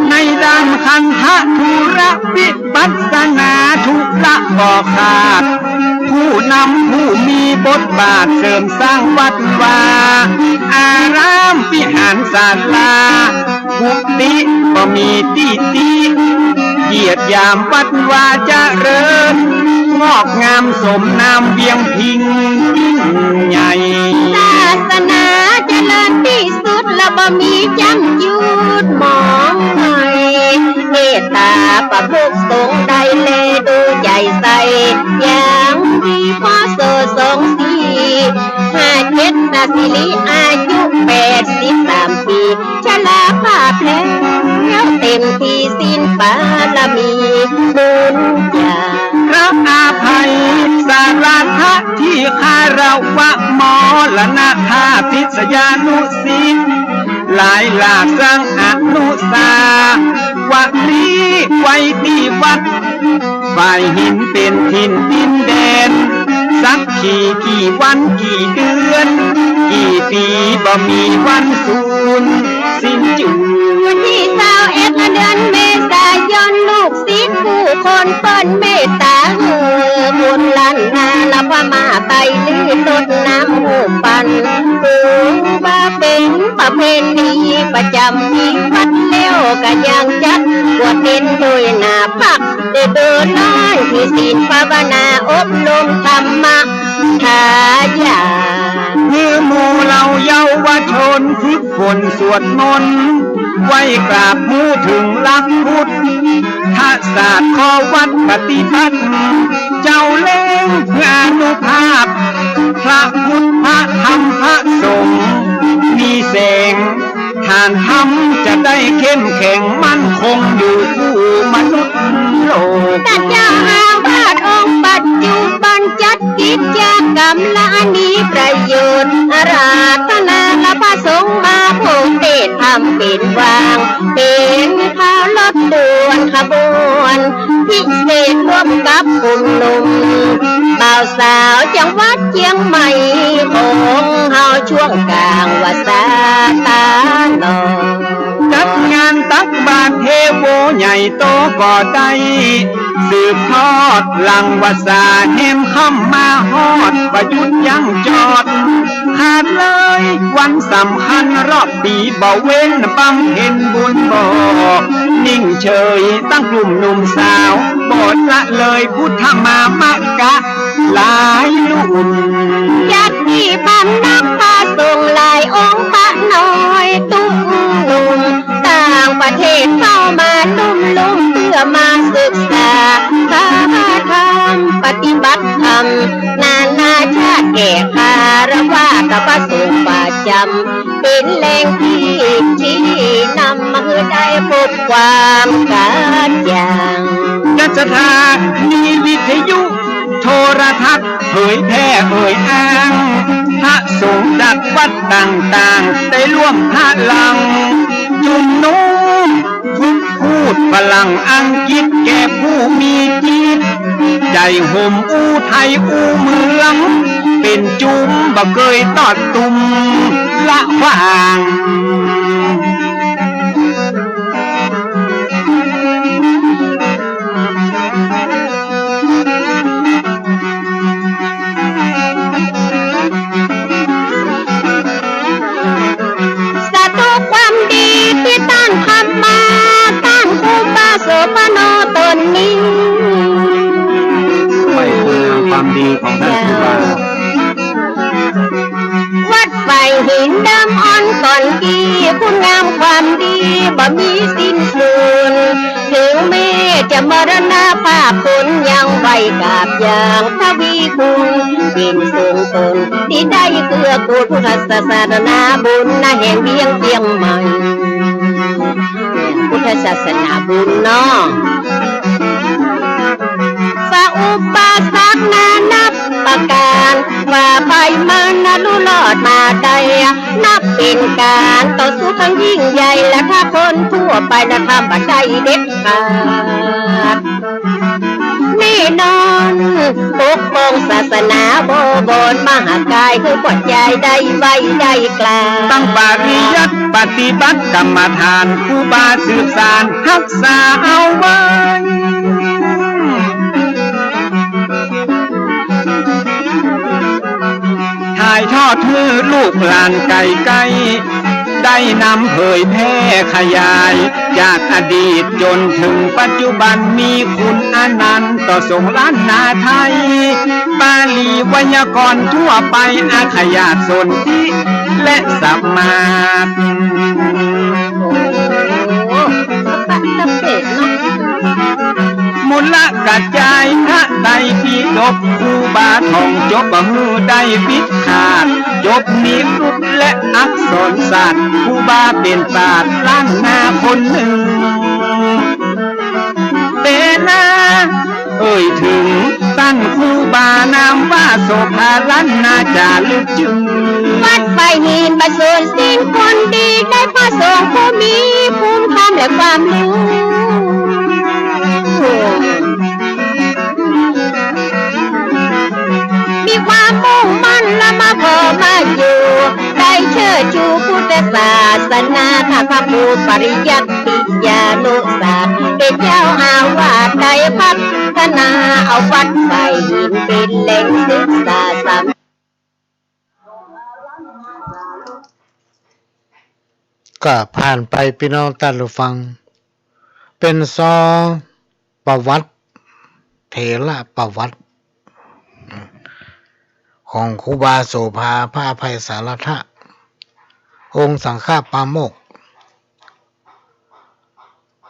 ในด้านคันธะธุระวิปัสสนาธุระบ่ขาด ผู้นำผู้มีบทบาทเสริมสร้างวัดวา อารามวิหารศาลา กุฏิบ่มีตี้ติ เยียะยามวัดวาเจริญ งอกงามสมนามเวียงพิงยิ่งใหญ่ ศาสนาเจริญตี้สุด และบ่มีจ๋ำจุดหมองหมอย เมตตาประมุขสงฆ์ได้แลดูใจ๋ใส่ อย่างดี พ.ศ. สองสี่ห้าเจ็ด นาสิริอายุแปดสิบสามปี๋ ชราภาพแล้วเต็มตี้ ศีลบารมีบุญญา พระอภัยสารถะที่คารวะมรณภาพ ศิษยานุศิษย์ หลายหลากสร้างอนุสาวรีย์ไว้ตี้วัด ฝ่ายหินเป๋นถิ่นดินแดน สักกี่กี่วันกี่เดือน กี่ปี๋บ่มีวันสูญสิ้นจุด วันตี้ซาวเอ็ดเดือนเมษายน ลูกศิษย์กู้คนเปิ้นเมตต๋าหื้อบุญล้านนา ละพามาไตรลือตดน้ำฮูปปัน ถือว่าเป๋นประเพณีประจ๋ำปี๋ วัดแล้วก็ยังจัดบวชเณรโดยหน้าพรรค ได้เดินร้อยถือศีลภาวนาอบรมธรรมะทายาท หื้อหมู่เหล่าเยาวชนฝึกฝนสวดมนต์ ไหว้กราบฮู้เถิงหลักพุทธศาสตร์ ข้อวัดปฏิบัติ เจ้าเล็งเพื่ออานุภาพ พระพุทธพระธรรมพระสงฆ์ มีแสง ฐานธรรมจะได้เข้มแข็งมั่นคงอยู่คู่มนุษย์โลก ต้านเจ้าอาวาสองค์ปัจจุบันจัดกิจกรรมละอันมีประโยชน์ อาราธนาละพระสงฆ์มาโพธิ์เตศน์ธรรมเป๋นวาง เป๋นข่าวรถด่วนขบวน พิเศษร่วมกับกลุ่มหนุ่มบ่าวสาวจังหวัดเจียงใหม่ของเฮาช่วงกลางวัดสาตาหนอง จัดงานตักบาตรเทโวใหญ่โตก็ได้ สืบทอดหลังวัดสาแหมค่ำมาฮอด บ่หยุดยั้งจอด ขาดเลยวันสำคัญรอบปี๋ บ่เว้นบำเพ็ญบุญบ่ นิ่งเฉยตั้งกลุ่มหนุ่มสาว บ่ละเลยพุทธมามกะหลายรุ่น จัดตี้พำนักพระสงฆ์หลายองค์ พระน้อยตุ๊กหนุ่ม ต่างประเทศเข้ามาลุ่มๆ เพื่อมาศึกษาพระธรรม ปฏิบัติธรรม นานาชาติแก่คารวะกับพระสงฆ์ประจ๋ำ เป๋นแหล่งตี้ชี้นำมาหื้อได้พบความกระจ่าง จัดสถานีวิทยุโทรทัศน์เผยแพร่เอ่ยอ้าง พระสงฆ์จากวัดต่างๆ ได้ร่วมพลังชุมนุม พูดฝรั่งอังกฤษแก่ผู้มีจิต ใจ๋ห่มอู้ไทยอู้เมือง เป๋นจุมบ่เกยตอดตุ่มละขว้าง สาธุความดีตี้ต้านทำมา ต้านครูบาโสภโณต๋นนี้ ไหว้คุณงามความดีของท่านครูบา วัดฝ่ายหินเดิมอ่อนก่อนกี้ คุณงามความดีบ่มีสิ้นสุด เถิงแม้จะมรณภาพคนยังไหว กราบยังทวีคุณ ยิ่งสูงส่ง ตี้ได้เกื้อกูลพุทธศาสนาบุญนาแห่งเวียงเจียงใหม่ พุทธศาสนาบุญเนาะ ฝ่าอุปสรรคนานับประการ ฝ่าภัยมารนารุรอดมาได้ นับเป๋นก๋านต่อสู้ครั้งยิ่งใหญ่ และถ้าคนทั่วไปนะทำบ่ได้เด็ดขาด แน่นอน ปกป้องศาสนาบวรมหากาย หื้อปลอดภัยได้ไวได้กล้า ตั้งปริยัติปฏิบัติกรรมฐาน ครูบาสืบสานฮักษาเอาไว้ ถ่ายทอดหื้อลูกหลานใก้ๆ ได้นำเผยแพร่ขยาย จากอดีตจ๋นเถิงปัจจุบัน มีคุณอนันต์ต่อสงฆ์ล้านนาไทย บาลีไวยากรณ์ทั่วไป อาขยาตสนธิและสมาส โอ้ สะปะสะเปะเนาะ มูลกระจายพระไตรปิฎก ครูบาท่องจบหื้อได้วิชา จบนิรุตและอักษรศาสตร์ ครูบาเป๋นปราชญ์ล้านนาคนนึ่ง เป๋นนา เอ่ยเถิงต้านครูบานามว่าโสภาล้านนาจ๋าลึกจึง วัดฝายหินบ้านสวนสินคนดี ได้พระสงฆ์ผู้มีภูมิธรรมและความรู้ มีความมุ่งมั่นและมาพอมาอยู่ ได้เชิดชูพุทธศาสนา ถ้าพระครูปริยัติยานุศาสตร์ เป๋นเจ้าอาวาสได้พัฒนา เอาวัดฝายหินเป๋นแหล่งศึกษาสำ ก็ผ่านไปปี้น้องต้านผู้ฟัง เป๋นซอประวัติ เถรประวัติ ของครูบาโสภา พระอภัยสารถะ องค์สังฆปาโมกข์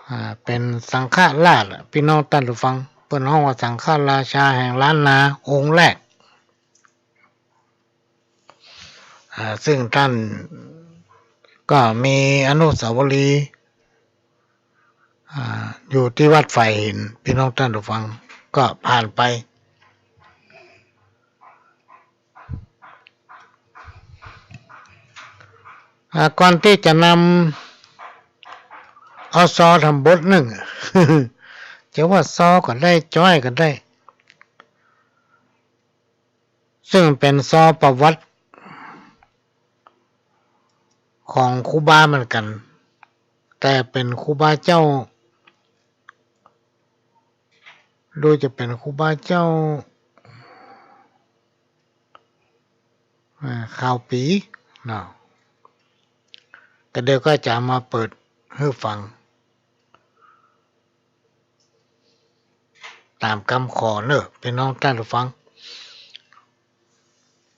อ่า เป๋นสังฆราชอะ ปี้น้องต้านผู้ฟัง เปิ้นฮ้องว่าสังฆราชาแห่งล้านนาองค์แรก อ่า ซึ่งต้านก็มีอนุสาวรีย์ อ่า อยู่ตี้วัดฝายหิน ปี้น้องต้านผู้ฟัง ก็ผ่านไป อ่า ก่อนตี้จะนำเอาซอทำบทนึ่ง จะว่าซอก็ได้ จ้อยก็ได้ ซึ่งเป๋นซอประวัติของครูบาเหมือนกั๋น แต่เป๋นครูบาเจ้า ดูจะเป๋นครูบาเจ้า อ่า ข่าวปี๋เนาะ ก็เดี๋ยวก็จะเอามาเปิดหื้อฟัง ต๋ามกำขอเนาะ ปี้น้องต้านผู้ฟัง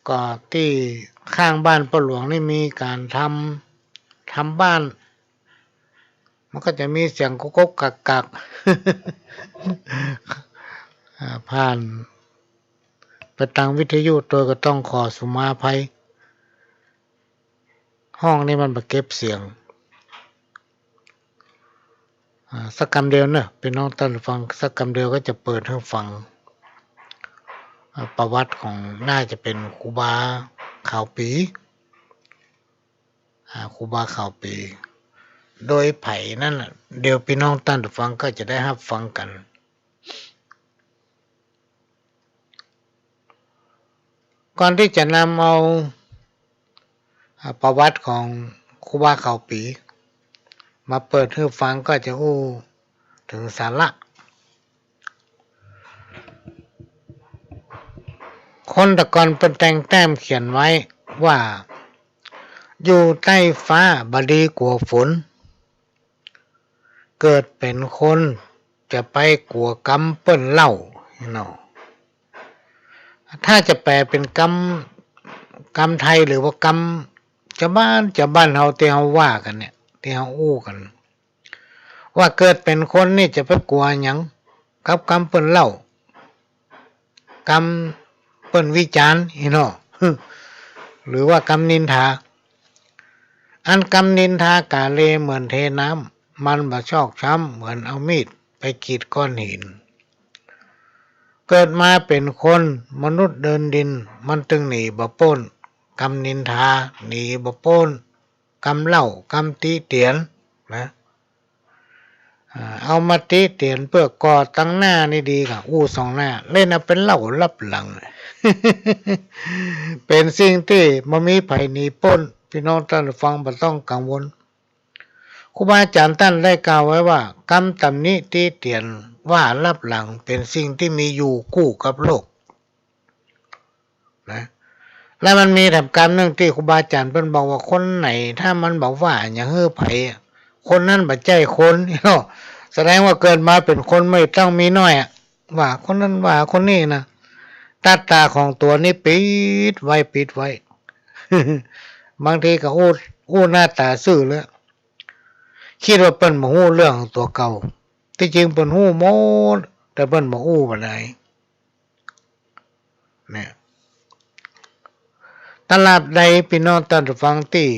ก็ตี้ข้างบ้านป้อหลวงนี่มีก๋านทำ ทำบ้าน มันก็จะมีเสียงกุ๊กกุ๊กกักกัก อ่า ผ่านไปตางวิทยุตวยก็ต้องขอสุมาอภัย ห้องนี้มันบ่เก็บเสียง อ่า สักกำเดียวเนาะ ปี้น้องต้านผู้ฟัง สักกำเดียวก็จะเปิดหื้อฟัง อ่า ประวัติของ น่าจะเป๋นครูบาข่าวปี๋ อ่า ครูบาข่าวปี๋ โดยใผนั้นน่ะ เดี๋ยวปี้น้องต้านผู้ฟังก็จะได้ฮับฟังกั๋น ก่อนตี้จะนำเอา อ่า ประวัติของครูบาข่าวปี๋ มาเปิดหื้อฟังก็จะอู้เถิงสาระ คนแต่ก่อนเปิ้นแต่งแต้มเขียนไว้ว่า อยู่ใต้ฟ้าบ่ดีกั๋วฝน เกิดเป๋นคนจะไปกั๋วกำเปิ้นเล่าเนาะ ถ้าจะแปลเป๋นกำ กำไทยหรือว่ากำจาวบ้าน จาวบ้านเฮาตี้เฮาว่ากั๋นเนี่ย ตี้เฮาอู้กั๋น ว่าเกิดเป๋นคนนี่จะไปกั๋วหยังกับกำเปิ้นเล่า กำเปิ้นวิจารณ์ อี้เนาะ หรือว่ากำนินทา อันกำนินทากาเลเหมือนเทน้ำ มันบ่ชอกช้ำเหมือนเอามีดไปกรีดก้อนหิน เกิดมาเป๋นคนมนุษย์เดินดิน มันตึงหนีบ่ป๊นกำนินทา หนีบ่ป๊นกำเล่ากำติเตียนนะ อ่า เอามาติเตียนเปื้อก่อตังหน้านี่ดีก่า อู้สองหน้า เล่นเอาเป๋นเล่าลับหลัง เป๋นสิ่งตี้บ่มีใผหนีป๊น ปี้น้องต้านฟังบ่ต้องกังวล ครูบาอาจ๋ารย์ต้านได้กล่าวไว้ว่า กำตำหนิติเตียนว่าลับหลังเป๋นสิ่งตี้มีอยู่กู้กับโลก นะ แล้วมันมีแถมกำนึ่งตี้ครูบาอาจ๋ารย์เปิ้นบอกว่า คนไหนถ้ามันบ่ว่าหยังหื้อใผอะ คนนั้นบ่ใจ้คน เนาะ แสดงว่าเกิดมาเป๋นคนบ่ต้องมีน้อยอะ ว่าคนนั้นว่าคนนี้นะ ตาต๋าของตั๋วนี่ปิดไว้ ปิดไว้ บางทีก็อู้ อู้หน้าต๋าซื่อเลย กึ๊ดว่าเปิ้นบ่ฮู้เรื่องตั๋วเก่า ตี้จริงเปิ้นฮู้หมด แต่เปิ้นบ่อู้ปานใด เนี่ย ตราบใดปี้น้องต้านฟังตี้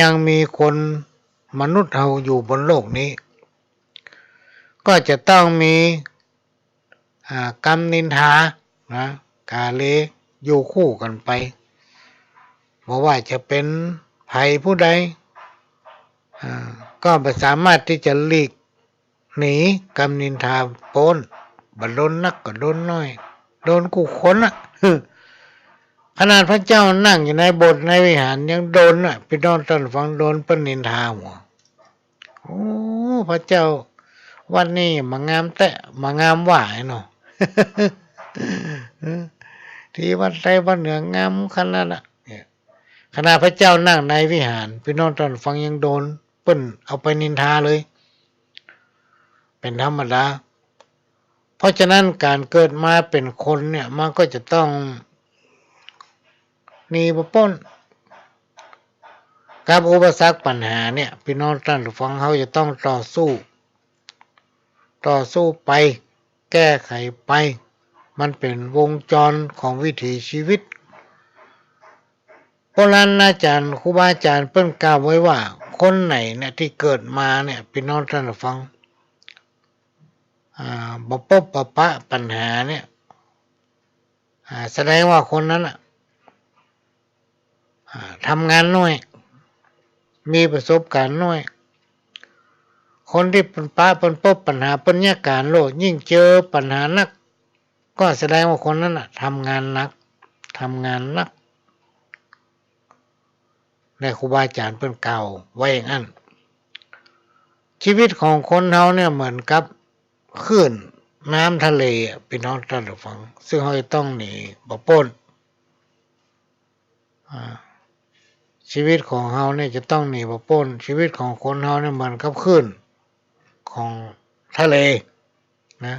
ยังมีคนมนุษย์เฮาอยู่บนโลกนี้ ก็จะต้องมี อ่า กำนินทานะ กาเลอยู่คู่กั๋นไป บ่ว่าจะเป๋นใผผู้ใด อ่า ก็บ่สามารถตี้จะหลีก หนีกำนินทาป๊น บ่โดนนักก็โดนน้อย โดนกู้คนน่ะ ขนาดพระเจ้านั่งอยู่ในโบสถ์ในวิหารยังโดนน่ะ ปี้น้องต้านฟัง โดนเปิ้นนินทาหัว โอ้ พระเจ้าวัดนี้บ่งามแต๊ บ่งามหว่าเนาะ ตี้วัดใต้วัดเหนืองามขนาดน่ะ เนี่ย ขนาดพระเจ้านั่งในวิหาร ปี้น้องต้านฟัง ยังโดนเปิ้นเอาไปนินทาเลย เป๋นธรรมดา เพราะฉะนั้นก๋านเกิดมาเป๋นคนเนี่ย มันก็จะต้องหนีบ่ป๊นกับอุปสรรคปัญหาเนี่ย ปี้น้องต้านฟัง เฮาจะต้องต่อสู้ ต่อสู้ไป แก้ไขไป มันเป๋นวงจรของวิถีชีวิต โบราณอาจ๋ารย์ ครูบาอาจ๋ารย์เปิ้นกล่าวไว้ว่า คนไหนเนี่ยตี้เกิดมาเนี่ย ปี้น้องต้านฟัง อ่า บ่ปบบ่ปะปัญหาเนี่ย อ่า แสดงว่าคนนั้นน่ะ อ่า ทำงานน้อย มีประสบการณ์น้อย คนตี้เปิ้นปะเปิ้นปบปัญหา เปิ้นเยียะก๋านโลด ยิ่งเจอปัญหานัก ก็แสดงว่าคนนั้นน่ะทำงานหนัก ทำงานหนัก และครูบาอาจ๋ารย์เปิ้นกล่าวไว้อย่างนั้น ชีวิตของคนเฮาเนี่ยเหมือนกับคลื่นน้ำทะเลอะ ปี้น้องต้านฟัง ซึ่งเฮาจะต้องหนีบ่ป๊น อ่า ชีวิตของเฮาเนี่ยจะต้องหนีบ่ป๊น ชีวิตของคนเฮาเนี่ยเหมือนกับคลื่นของทะเลนะ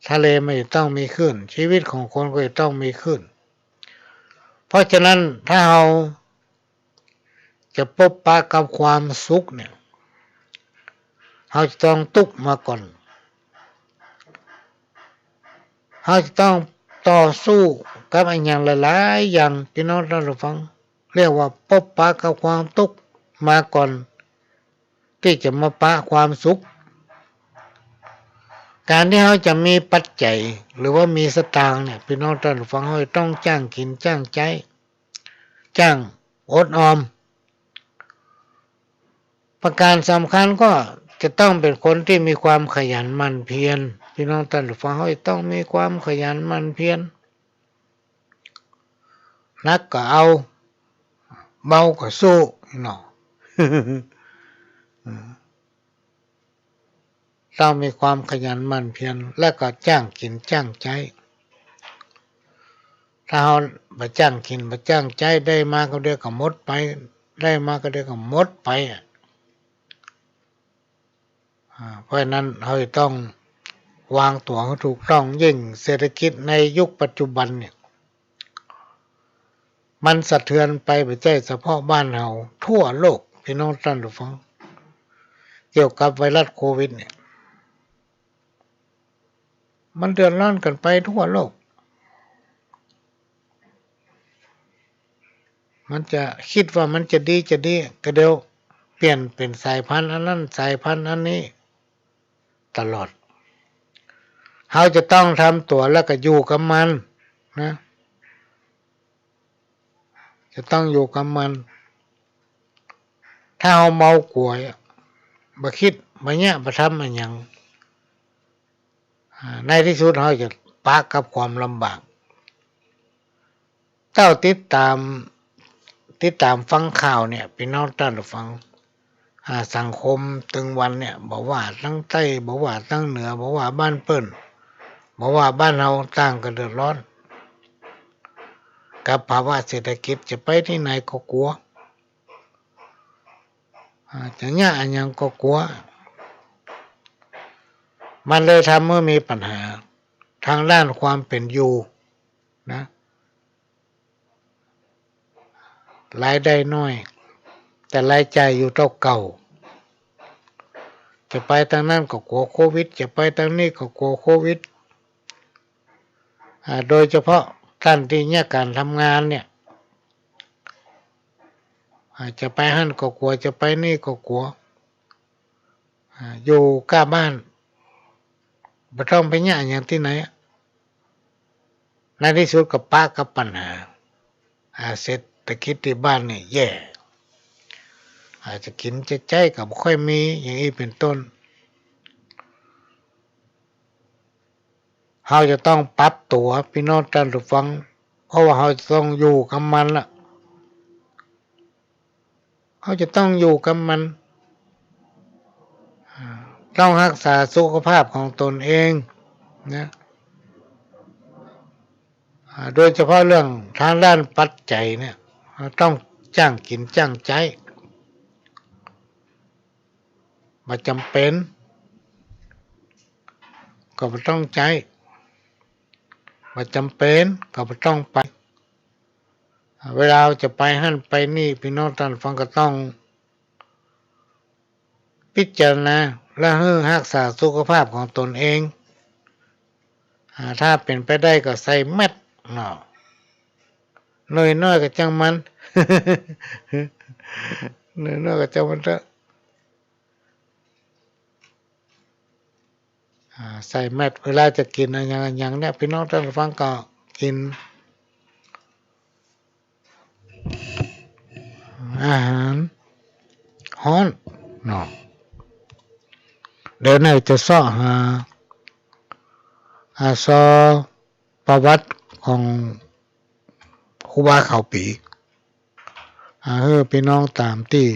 ทะเลมันจะต้องมีคลื่น ชีวิตของคนก็จะต้องมีคลื่น เพราะฉะนั้นถ้าเฮา จะปบปะกับความสุขเนี่ย เฮาจะต้องตุ๊กข์มาก่อน เฮาจะต้องต่อสู้กับอะหยังหลายๆ อย่าง ปี้น้องต้านฟัง เรียกว่าปบปะกับความตุ๊กข์มาก่อน ตี้จะมาปะความสุข ก๋านตี้เฮาจะมีปัจจัย หรือว่ามีสตางค์เนี่ย ปี้น้องต้านฟัง เฮาจะต้องจ้างกิ๋นจ้างใจ๊ จ้างอดออม ประการสำคัญก็จะต้องเป๋นคนตี้มีความขยันหมั่นเพียร ปี้น้องต้านฟัง เฮาจะต้องมีความขยันหมั่นเพียร หนักก็เอา เบาก็สู้เนาะ ต้องมีความขยันหมั่นเพียร และก็จ้างกิ๋นจ้างใจ๊ ถ้าเฮาบ่จ้างกิ๋นบ่จ้างใจ๊ ได้มาก็เดี๋ยวก็หมดไป ได้มาก็เดี๋ยวก็หมดไปอะ อ่า เพราะฉะนั้นเฮาจะต้องวางตั๋วหื้อถูกต้อง ยิ่งเศรษฐกิจในยุคปัจจุบันเนี่ย มันสะเทือนไปบ่ใจ้เฉพาะบ้านเฮา ทั่วโลก ปี้น้องต้านฟัง เกี่ยวกับไวรัสโควิดเนี่ย มันเดือดร้อนกั๋นไปทั่วโลก มันจะกึ๊ดว่ามันจะดี จะดี ก็เดี๋ยวเปลี่ยนเป๋นสายพันธุ์อันนั้น สายพันธุ์อันนี้ตลอด เฮาจะต้องทำตั๋วแล้วก็อยู่กับมันนะ จะต้องอยู่กับมัน ถ้าเฮาเมาตั๋ว บ่กึ๊ด บ่เยียะ บ่ทำอะหยัง อ่า ในตี้สุดเฮาจะปะกับความลำบาก เต้าติดต๋าม ติดต๋ามฟังข่าวเนี่ย ปี้น้องต้านผู้ฟัง อ่า สังคมตึงวันเนี่ย บ่ว่าตังใต้ บ่ว่าตังเหนือ บ่ว่าบ้านเปิ้น บ่ว่าบ้านเฮา ต่างก็เดือดร้อน กับภาวะเศรษฐกิจ จะไปตี้ไหนก็กั๋ว อ่า จะเยียะอะหยังก็กั๋ว มันเลยทำหื้อมีปัญหาตางด้านความเป๋นอยู่นะ รายได้น้อย แต่รายจ่ายอยู่เต้าเก่า จะไปตางนั้นก็กั๋วโควิด จะไปตางนี้ก็กั๋วโควิด อ่า โดยเฉพาะต้านตี้เยียะก๋านทำงานเนี่ย อ่า จะไปหั้นก็กั๋ว จะไปนี่ก็กั๋ว อ่า อยู่ก้าบ้าน บ่ต้องไปเยียะหยังตี้ไหน ในตี้สุดก็ปะกับปัญหา อ่า เศรษฐกิจตี้บ้านนี่แย่ อ่า จะกิ๋นจะใจ๊ก็บ่ค่อยมี อย่างอี้เป๋นต้น เฮาจะต้องปรับตั๋ว ปี้น้องต้านผู้ฟัง เพราะว่าเฮาจะต้องอยู่กับมันละ เฮาจะต้องอยู่กับมัน อ่า ต้องฮักษาสุขภาพของตนเองนะ อ่า โดยเฉพาะเรื่องตางด้านปัจจัยเนี่ย เฮาต้องจ้างกิ๋นจ้างใจ๊ บ่จ๋ำเป๋นก็บ่ต้องใจ๊ บ่จ๋ำเป๋นก็บ่ต้องไป เวลาจะไปหั้นไปนี่ ปี้น้องต้านฟังก็ต้องพิจารณา และหื้อฮักษาสุขภาพของตนเอง อ่า ถ้าเป๋นไปได้ก็ใส่แมสก์เนาะ หน่วยน้อยก็จ้างมัน หน่วยน้อยก็จ้างมันเต๊อะ อ่า ใส่แมสก์ เวลาจะกิ๋นอะหยังอะหยังเนี่ย ปี้น้องต้านฟังก็กิ๋นอาหารฮ้อนเนาะ เดี๋ยวนี้จะเซาะหา อ่า ซอประวัติของครูบาขาวปี อ่า หื้อปี้น้องต๋ามตี้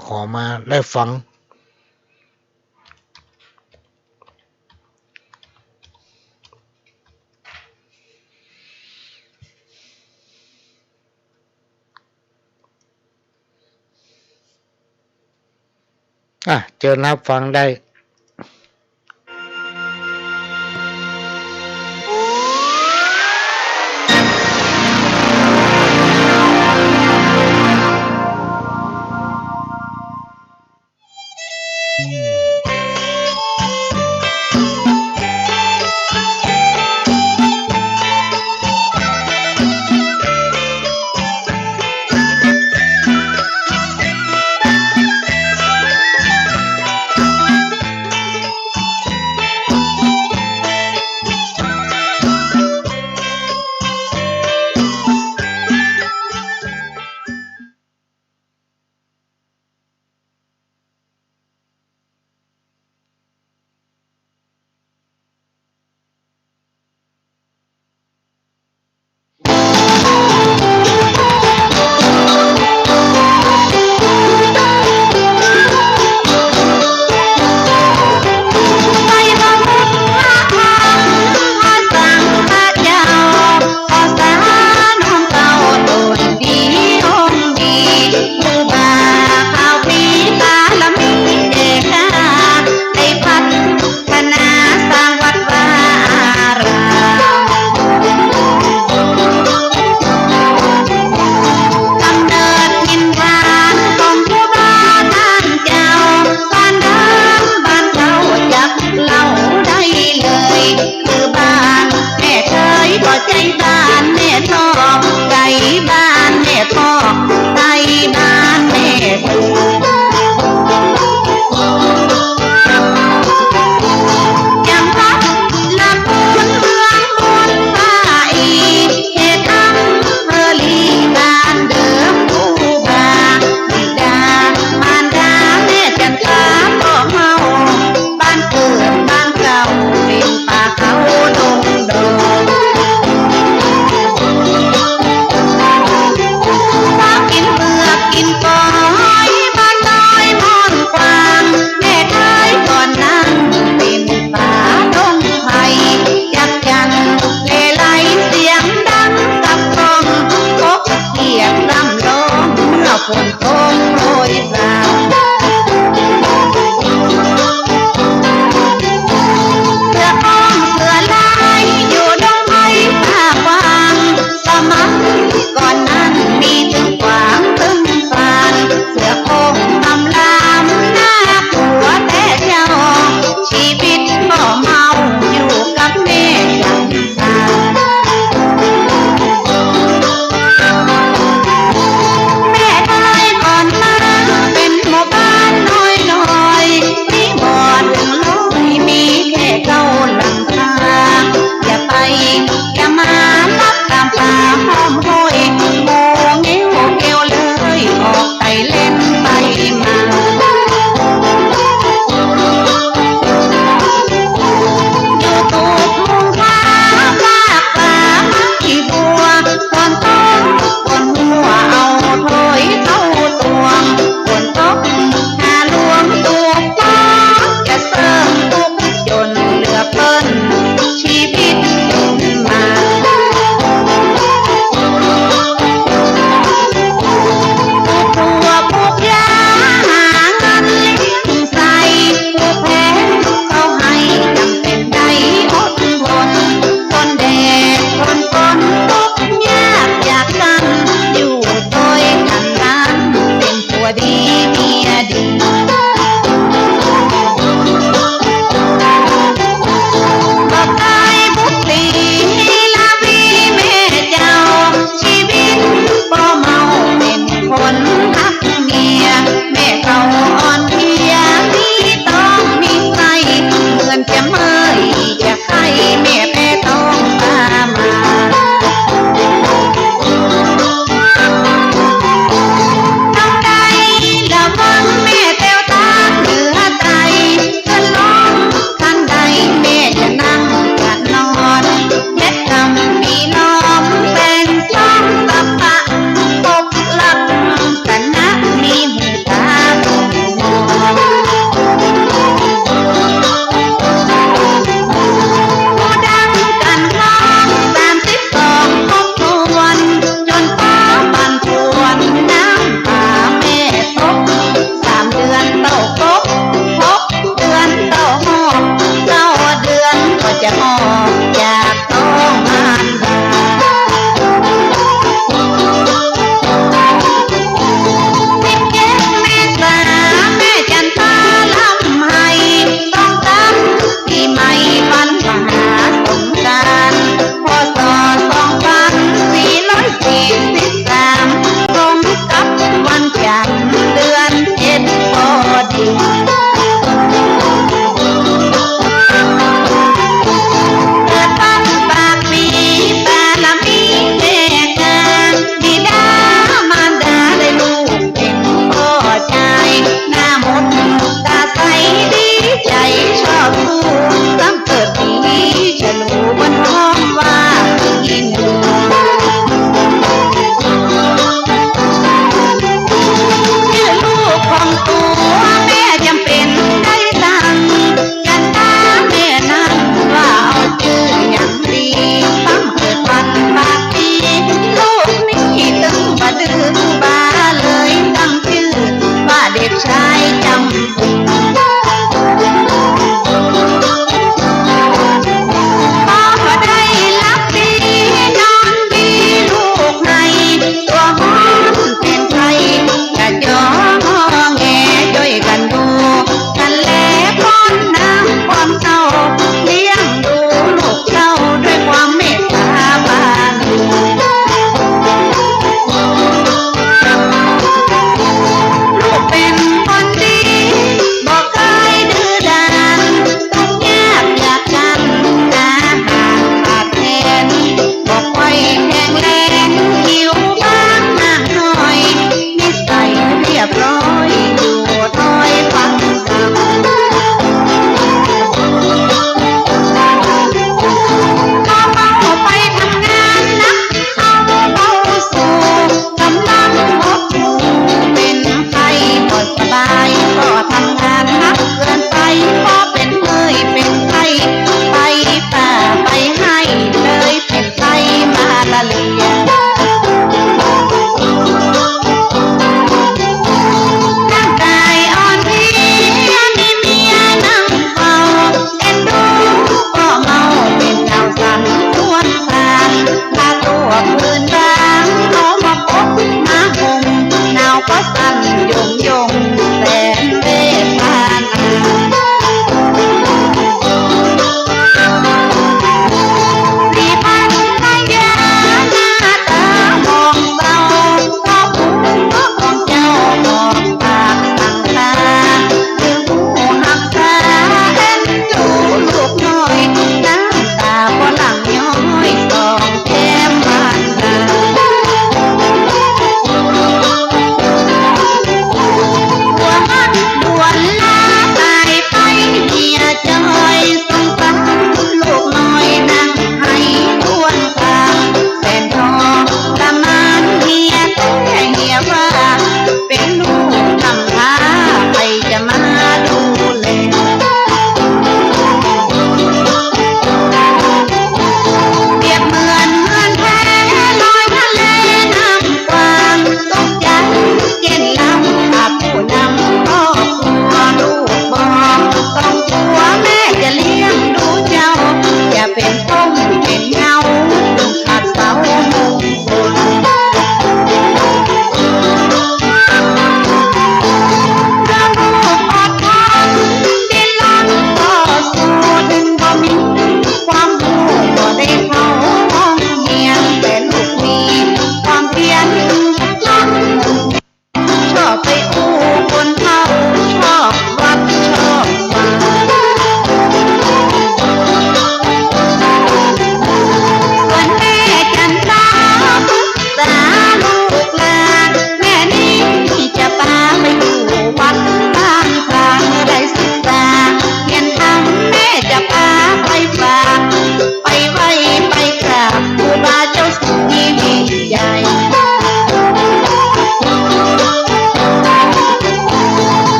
ขอมาได้ฟังอ่ะ เจิญฮับฟังได้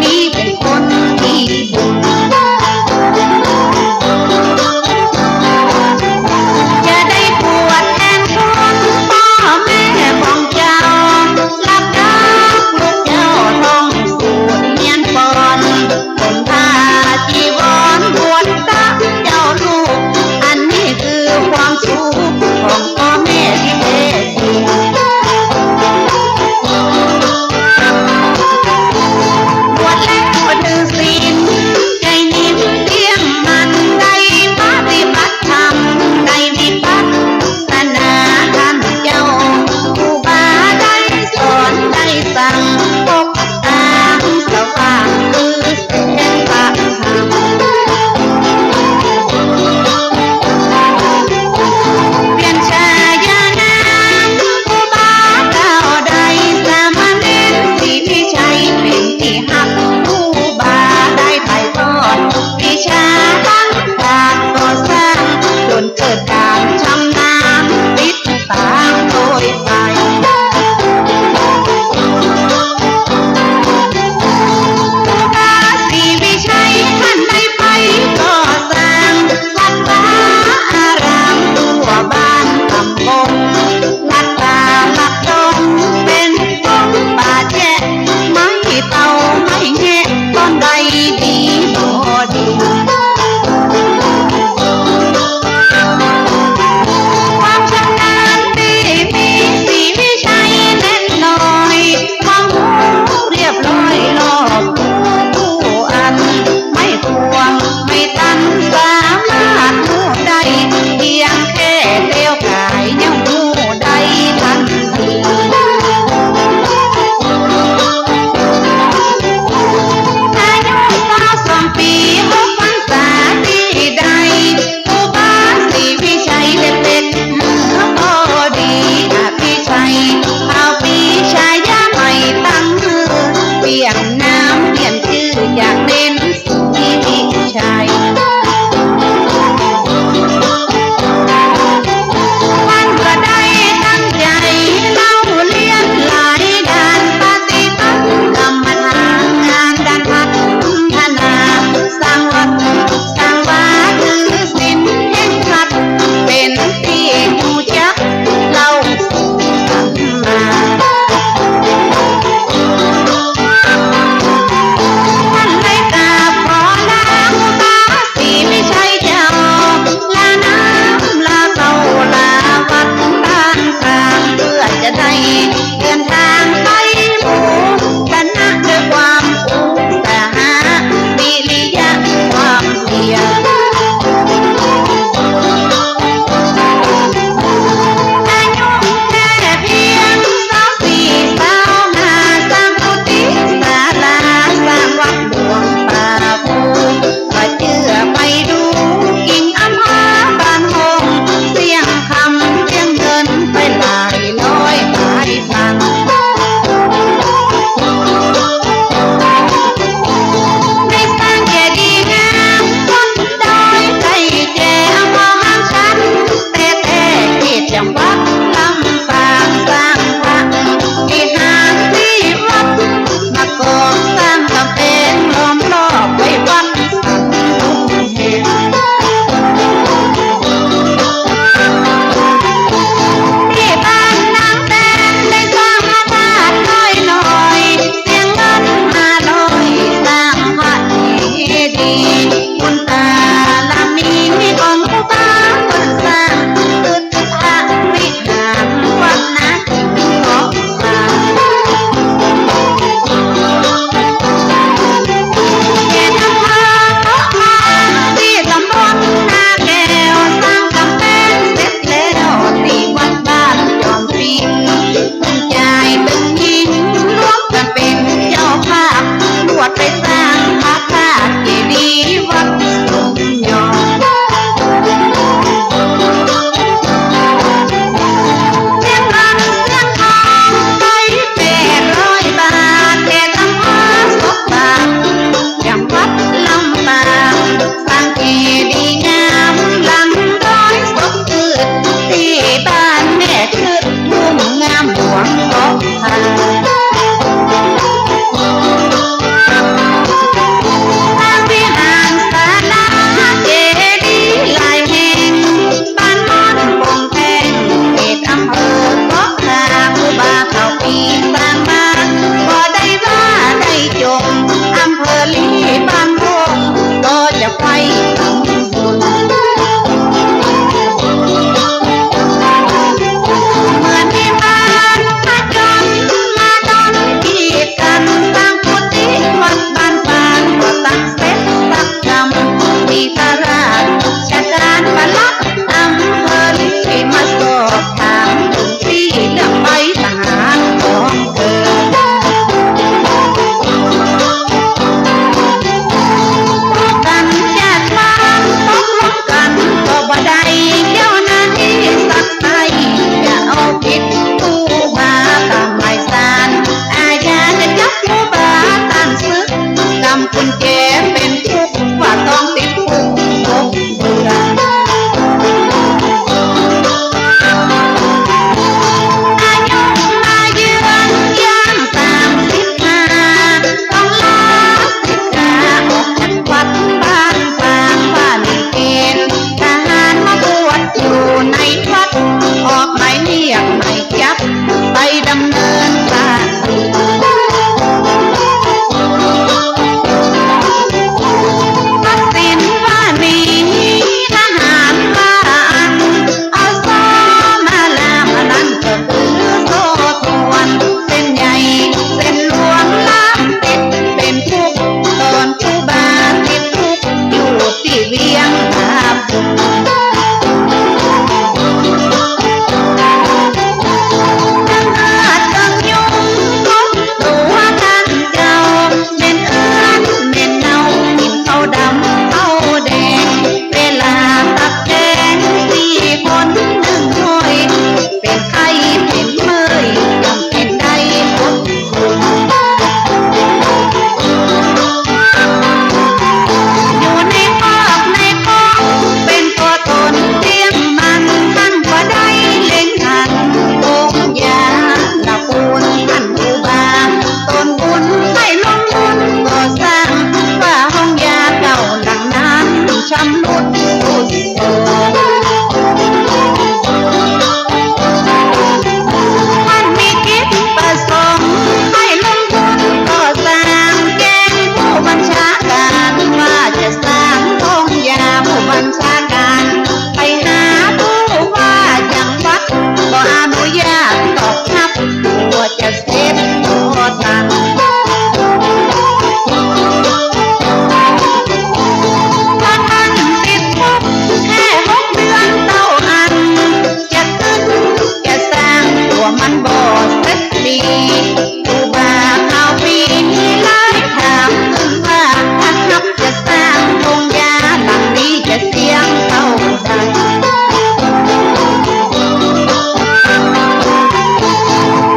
นี้เป๋นคนตี้บุญ จะได้บวชแตนต๋นป้อแม่ของเจ้า หลับต๋าลูกเจ้าต้องสูตรเนียนปอน ผ้าจีวรบวชต๋าเจ้าลูก อันนี้คือความสุขของป้อแม่ตี้แต๊จริง บวชแล้วถือศีล คนแก่เป๋นทุกข์ว่าต้องติดคุกหกเดือน อายุมาเยือนย่างสามสิบห้า ต้องลาสิกขาออกจากวัดบ้านป่า ว่ามีเกณฑ์ทหารมาบวชอยู่ในวัด ออกหมายเรียกหมายจับ ไปดำเนินคดี ตัดสินว่าหนีทหารว่าอั้น เอาซ้อมาลามอันนั้นก็คือโสธร เส้นใหญ่เส้นหลวงล้ามติด เป๋นทุกข์ตอนครูบาติดคุกอยู่ตี้เวียงตา อำนาจเบิ่งยุงกบตั๋วต้านเจ้า แม่นเอิ้นแม่นเนา กิ๋นข้าวดำข้าวแดง เวลาตักแกงสี่คนนึ่งถ้วย เป๋นไข้เป๋นเมื่อย จำเป๋นได้อด อยู่ในคอกในคอกเป๋นตั๋วต๋นเตี้ยงมัน หั้นบ่ได้เล็งหันองค์ญาละปูน หั้นครูบาต๋นบุญ ใค่ลงบุญก่อสร้าง ว่าห้องยาเก่าหลังนั้นชำรุดทรุดโทรม ท่านมีกิจประสงค์ใค่ลงทุนก่อสร้าง แจ้งผู้บัญชาการว่าจะสร้างโฮงยา ผู้บัญชาการไปหาผู้ว่าจังหวัด บ่อนุญาตตอบฮับ กลัวจะเสพบ่ตัน พอท่านติดคุกแค่หกเดือนเต้าอั้น จะขึ้นจะสร้างตั๋วมันบ่เสร็จดี ครูบาขาวปี๋หลายถามขึ้นว่า ถ้าฮับจะสร้างโฮงยาหลังนี้จะเสี้ยงเต้าใด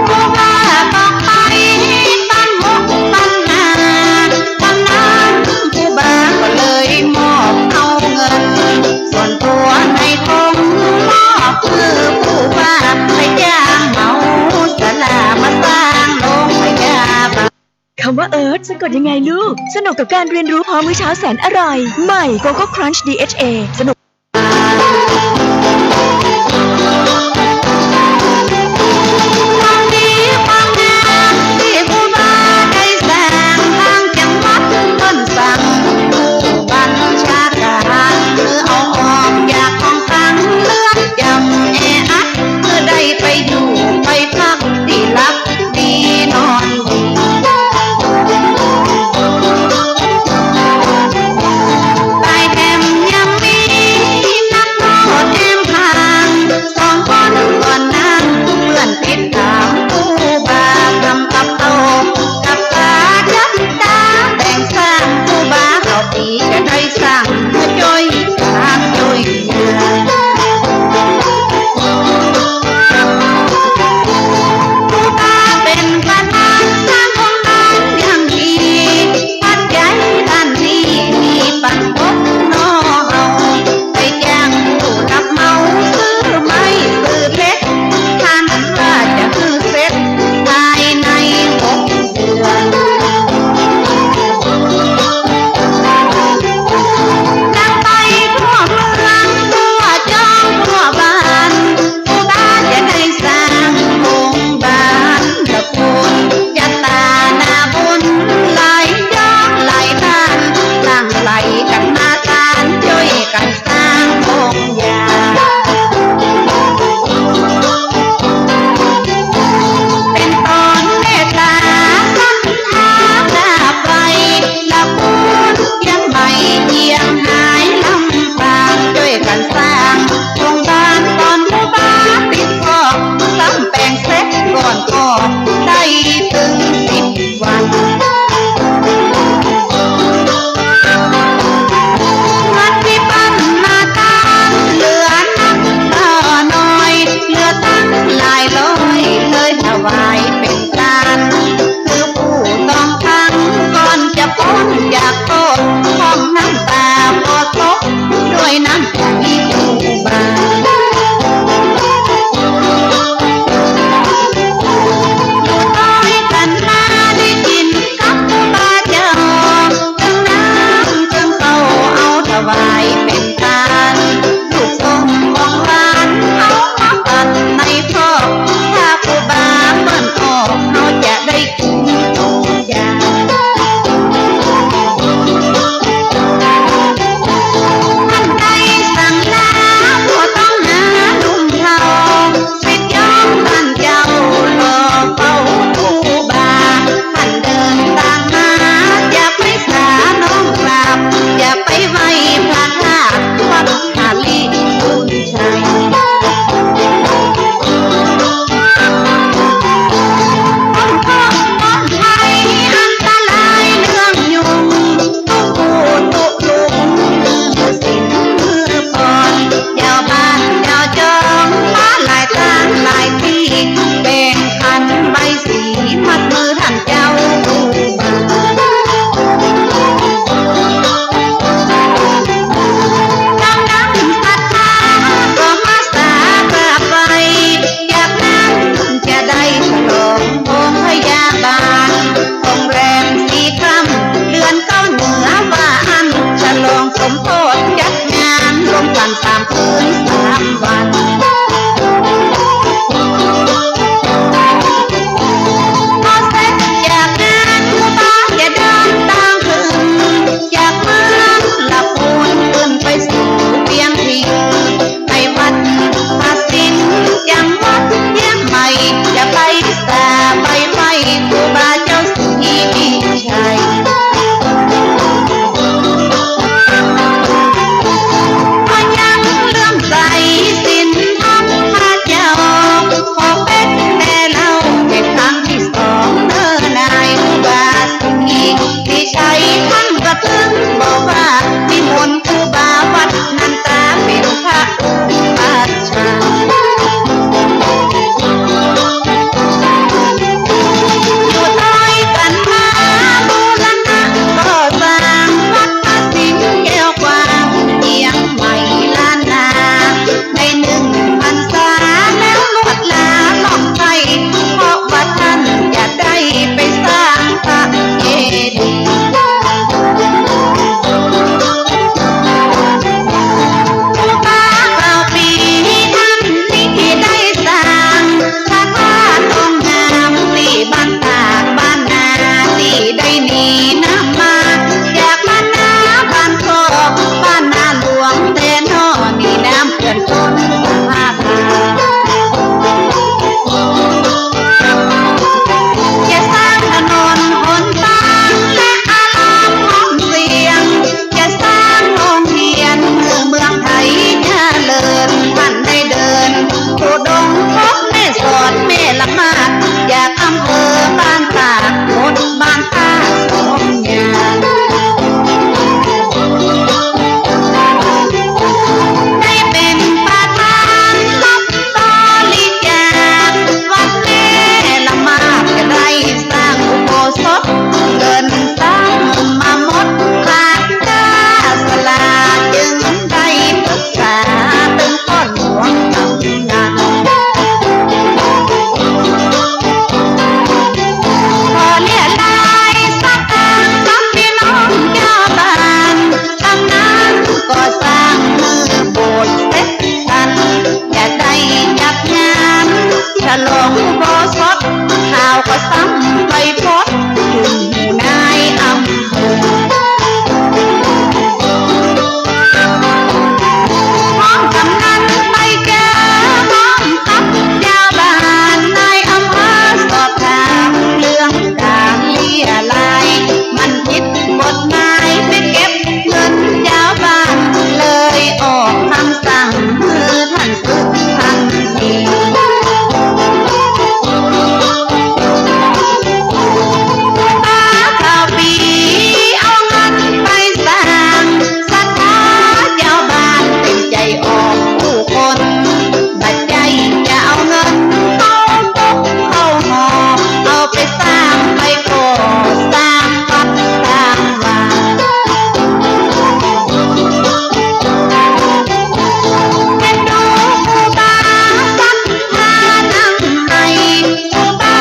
ครูบาบอกไปปัญหาปัญหา วันนั้นครูบาก็เลยมอบเอาเงิน ส่วนตั๋วในถงมอบหื้อผู้ว่า ไปจ้างเหมาศาลามาสร้างโรงพยาบาล คำว่า Earth สะกดยังไงลูก สนุกกับการเรียนรู้พร้อมมื้อเช้าแสนอร่อย ใหม่ Coco Crunch ดี เอช เอ สนุก ความดีความงามตี้ครูบาได้สร้าง ตางจังหวัดเปิ้นสั่งผู้บัญชาการ หื้อเอาออกจากห้องขังเรือนจำแออัด หื้อได้ไปอยู่ไปพักตี้หลับ ดีนอนดี ตายแถมยังมี สมโพธิจัดงานรวมกั๋นสามคืนสามวัน พอเสร็จจากงานครูบาจะเดินตางขึ้นจากเมืองละปูนขึ้นไปสู่เวียงพิงค์ ไปวัดพระสิงห์จังหวัดเจียงใหม่ จะไปสาบไปไหว้ครูบาเจ้าศรีวิชัย เพราะยังเลื่อมใสศีลธรรมพระเจ้า ขอเป๋นแม่เล่าเป๋นครั้งตี้สองเน่อนายครูบาศรีวิชัย ท่านกระตึงบอกว่านิมนต์ครูบาวัดนันตาเป๋นพระอุปัชฌาย์ อยู่ตวยกั๋นมาบูรณะก่อสร้างวัดพระสิงห์แก้วกว้างเจียงใหม่ล้านนา ได้นึ่งพรรษาแล้วลวดลาล่องไป เพราะว่าท่านจะได้ไปสร้างพระเจดีย์ ครูบาข้าวปีท่านนี้ได้สร้างพระธาตุองค์งามตี้บ้านตากบ้านนา ตี้ได้หนีน้ำมาจากบ้านนาบ้านคอกบ้านนาหลวงแต๊น้อ หนีน้ำเปื้อนฝนสาพา จะสร้างถนนหนตางและอารามห้อมเสียง จะสร้างโฮงเฮียนหื้อเมืองไทยเจริญ ท่านได้เดินธุดงค์พบแม่สอดแม่ละมาด จากอำเภอบ้านตากหมดบ้านตากสองอย่าง ได้เป๋นประธานรับบริจาค วัดแม่ละมาดจะได้สร้างอุโบสถ เงินสร้างมาหมด ขาดค่าสลาจึงได้ปรึกษาตึงพ่อหลวงกำนัน ขอเลี้ยรายสตางค์กับปี้น้องจาวบ้าน ตางนั้นก่อสร้างหื้อโบสถ์เสร็จสัน จะได้จัดงานฉลองอุโบสถ ข่าวก็ซ้ำไปพบถึงหูนายอำเภอ ห้องกำนันไปเจอพร้อมกับจาวบ้าน นายอำเภอสอบถามเรื่องก๋านเลี้ยราย มันผิดกฎหมายไปเก็บเงินจาวบ้าน เลยออกกำสั่งหื้อท่าน ครูบาข้าวปีเอาเงินไปสร้างศรัทธาจาวบ้าน เป๋นใจ๋ออกกู้คน บ่ใจ้จะเอาเงินเข้าก๊กเข้าหอ เอาไปสร้างไปก่อสร้างวัดสร้างวา เป๋นดูครูบาศรัทธานังใน ครูบา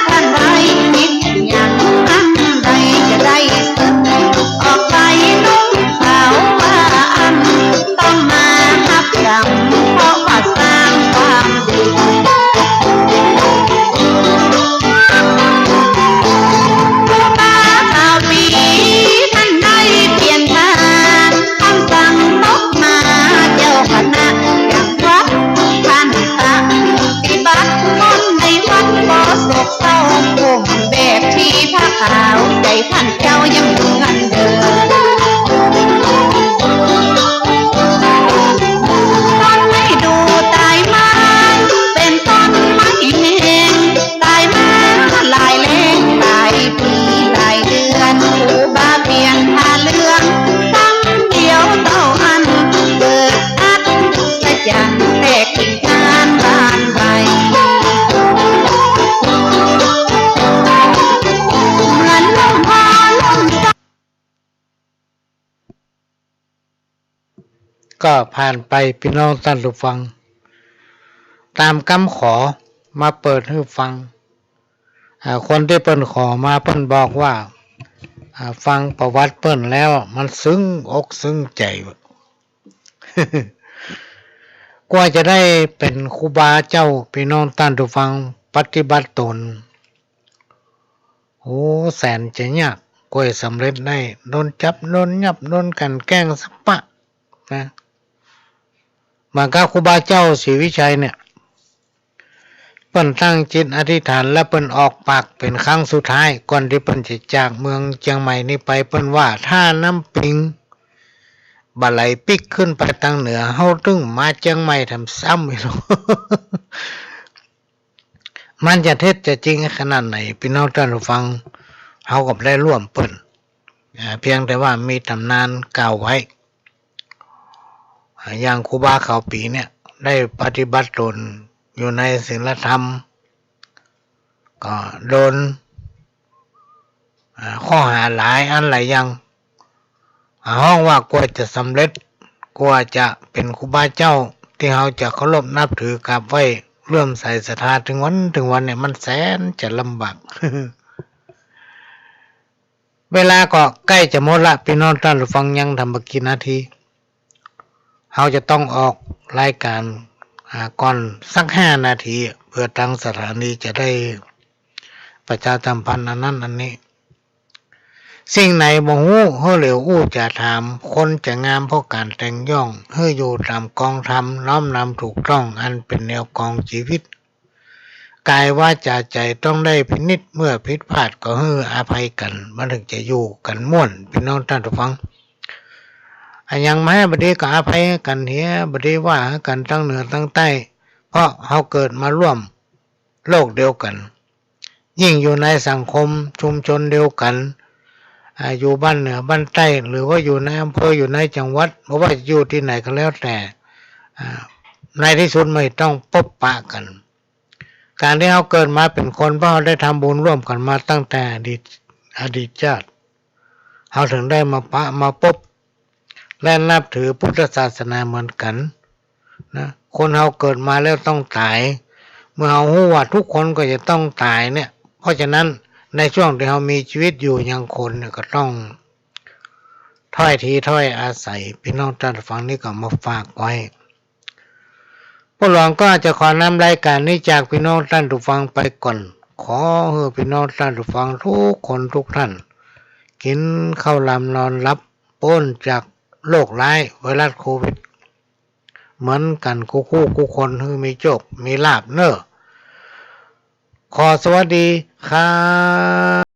ท่านใดผิดหยังอันใด จะได้สึกออกไปนุ่งขาวว่าอั้น ต้องมาฮับกรรมเพราะว่าสร้างความดี ครูบาข้าวปีท่านได้เปลี่ยนท่า กำสั่งตกมาเจ้าคณะจังหวัด ท่านปฏิบัติมนต์ในวัดบ่โศกเศร้า ผมแบบที่ผ้าขาว ใจ๋ท่านเจ้ายังเหมือนเดิม ต้นไม้ดูต๋ายมา เป๋นต้นไม้แห้ง ต๋ายมาหลายแล้งหลายปี๋หลายเดือน ครูบาเปลี่ยนผ้าเหลือง ซ้ำเดียวเต้าอั้น เกิดอัศจรรย์แตกกิ่งก้านบานใบ เหมือนลมพาลม ก็ผ่านไปปี้น้องต้านผู้ฟัง ต๋ามกำขอมาเปิดหื้อฟัง อ่า คนตี้เปิ้นขอมาเปิ้นบอกว่า อ่า ฟังประวัติเปิ้นแล้วมันซึ้งอกซึ้งใจ๋ กว่าจะได้เป๋นครูบาเจ้า ปี้น้องต้านผู้ฟัง ปฏิบัติต๋น โอ้ แสนจะยาก กว่าจะสำเร็จได้ โดนจับ โดนยับ โดนกลั่นแกล้งสะปะนะ เหมือนกับครูบาเจ้าศรีวิชัยเนี่ย เปิ้นตั้งจิตอธิษฐาน แล้วเปิ้นออกปากเป๋นครั้งสุดท้าย ก่อนตี้เปิ้นจะจากเมืองเจียงใหม่นี้ไป เปิ้นว่า ถ้าน้ำปิงบ่ไหลปิ๊กขึ้นไปตางเหนือ เฮาตึงมาเจียงใหม่แถมซ้ำอีก มันจะเท็จจะจริงขนาดไหน ปี้น้องต้านผู้ฟัง เฮาก็บ่ได้ร่วมเปิ้น อ่า เพียงแต่ว่ามีต๋ำนานกล่าวไว้ อ่า อย่างครูบาขาวปี๋เนี่ย ได้ปฏิบัติต๋นอยู่ในศีลธรรม ก็โดน อ่า ข้อหาหลายอันหลายอย่าง อ่า ฮ้องว่ากว่าจะสำเร็จ กว่าจะเป๋นครูบาเจ้าตี้เฮาจะเคารพนับถือกราบไหว้เลื่อมใสศรัทธา เถิงวันเถิงวันเนี่ย มันแสนจะลำบาก เวลาก็ใก้จะหมดละ ปี้น้องต้านผู้ฟัง ยังทำบ่กี่นาที เฮาจะต้องออกรายก๋าน อ่า ก่อนสักห้านาที เปื้อตางสถานีจะได้ประชาสัมพันธ์อันนั้นอันนี้ สิ่งไหนบ่ฮู้ หื้อเหลียวอู้จ๋าถาม คนจะงามเพราะก๋านแต่งย่อง หื้ออยู่ต๋ามกองธรรม น้อมนำถูกต้อง อันเป๋นแนวครองจีวิต ก๋ายวาจ๋าใจ๋ต้องได้พินิจ เมื่อผิดพลาดก็หื้ออภัยกั๋น มันเถิงจะอยู่กั๋นม่วน ปี้น้องต้านผู้ฟัง อะหยังมาบ่ดีก็อภัยกั๋นเหีย บ่ดีว่ากั๋นตางเหนือตางใต้ เพราะเฮาเกิดมาร่วมโลกเดียวกั๋น ยิ่งอยู่ในสังคมชุมชนเดียวกั๋น อ่า อยู่บ้านเหนือบ้านใต้ หรือว่าอยู่ในอำเภอ อยู่ในจังหวัด บ่ว่าจะอยู่ตี้ไหนก็แล้วแต่ อ่า ในตี้สุดมันต้องปบปะกั๋น ก๋านตี้เฮาเกิดมาเป๋นคน เพราะเฮาได้ทำบุญร่วมกั๋นมาตั้งแต่อดีต อดีตชาติ เฮาเถิงได้มาปะมาปบ และนับถือพุทธศาสนาเหมือนกั๋นนะ คนเฮาเกิดมาแล้วต้องต๋าย เมื่อเฮาฮู้ว่าทุกคนก็จะต้องต๋ายเนี่ย เพราะฉะนั้นในช่วงตี้เฮามีจีวิตอยู่ยังคนเนี่ยก็ต้องถ้อยทีถ้อยอาศัย ปี้น้องต้านผู้ฟัง นี่ก็มาฝากไว้ ป้อหลวงก็จะขอนำรายก๋านนี้จากปี้น้องต้านผู้ฟังไปก่อน ขอหื้อปี้น้องต้านผู้ฟังทุกคนทุกท่าน กิ๋นข้าวลำนอนหลับ ป๊นจากโรคร้ายไวรัสโควิดเหมือนกั๋นกู้คู่กู้คน หื้อมีโจคมีลาภเน่อ ขอสวัสดีครับ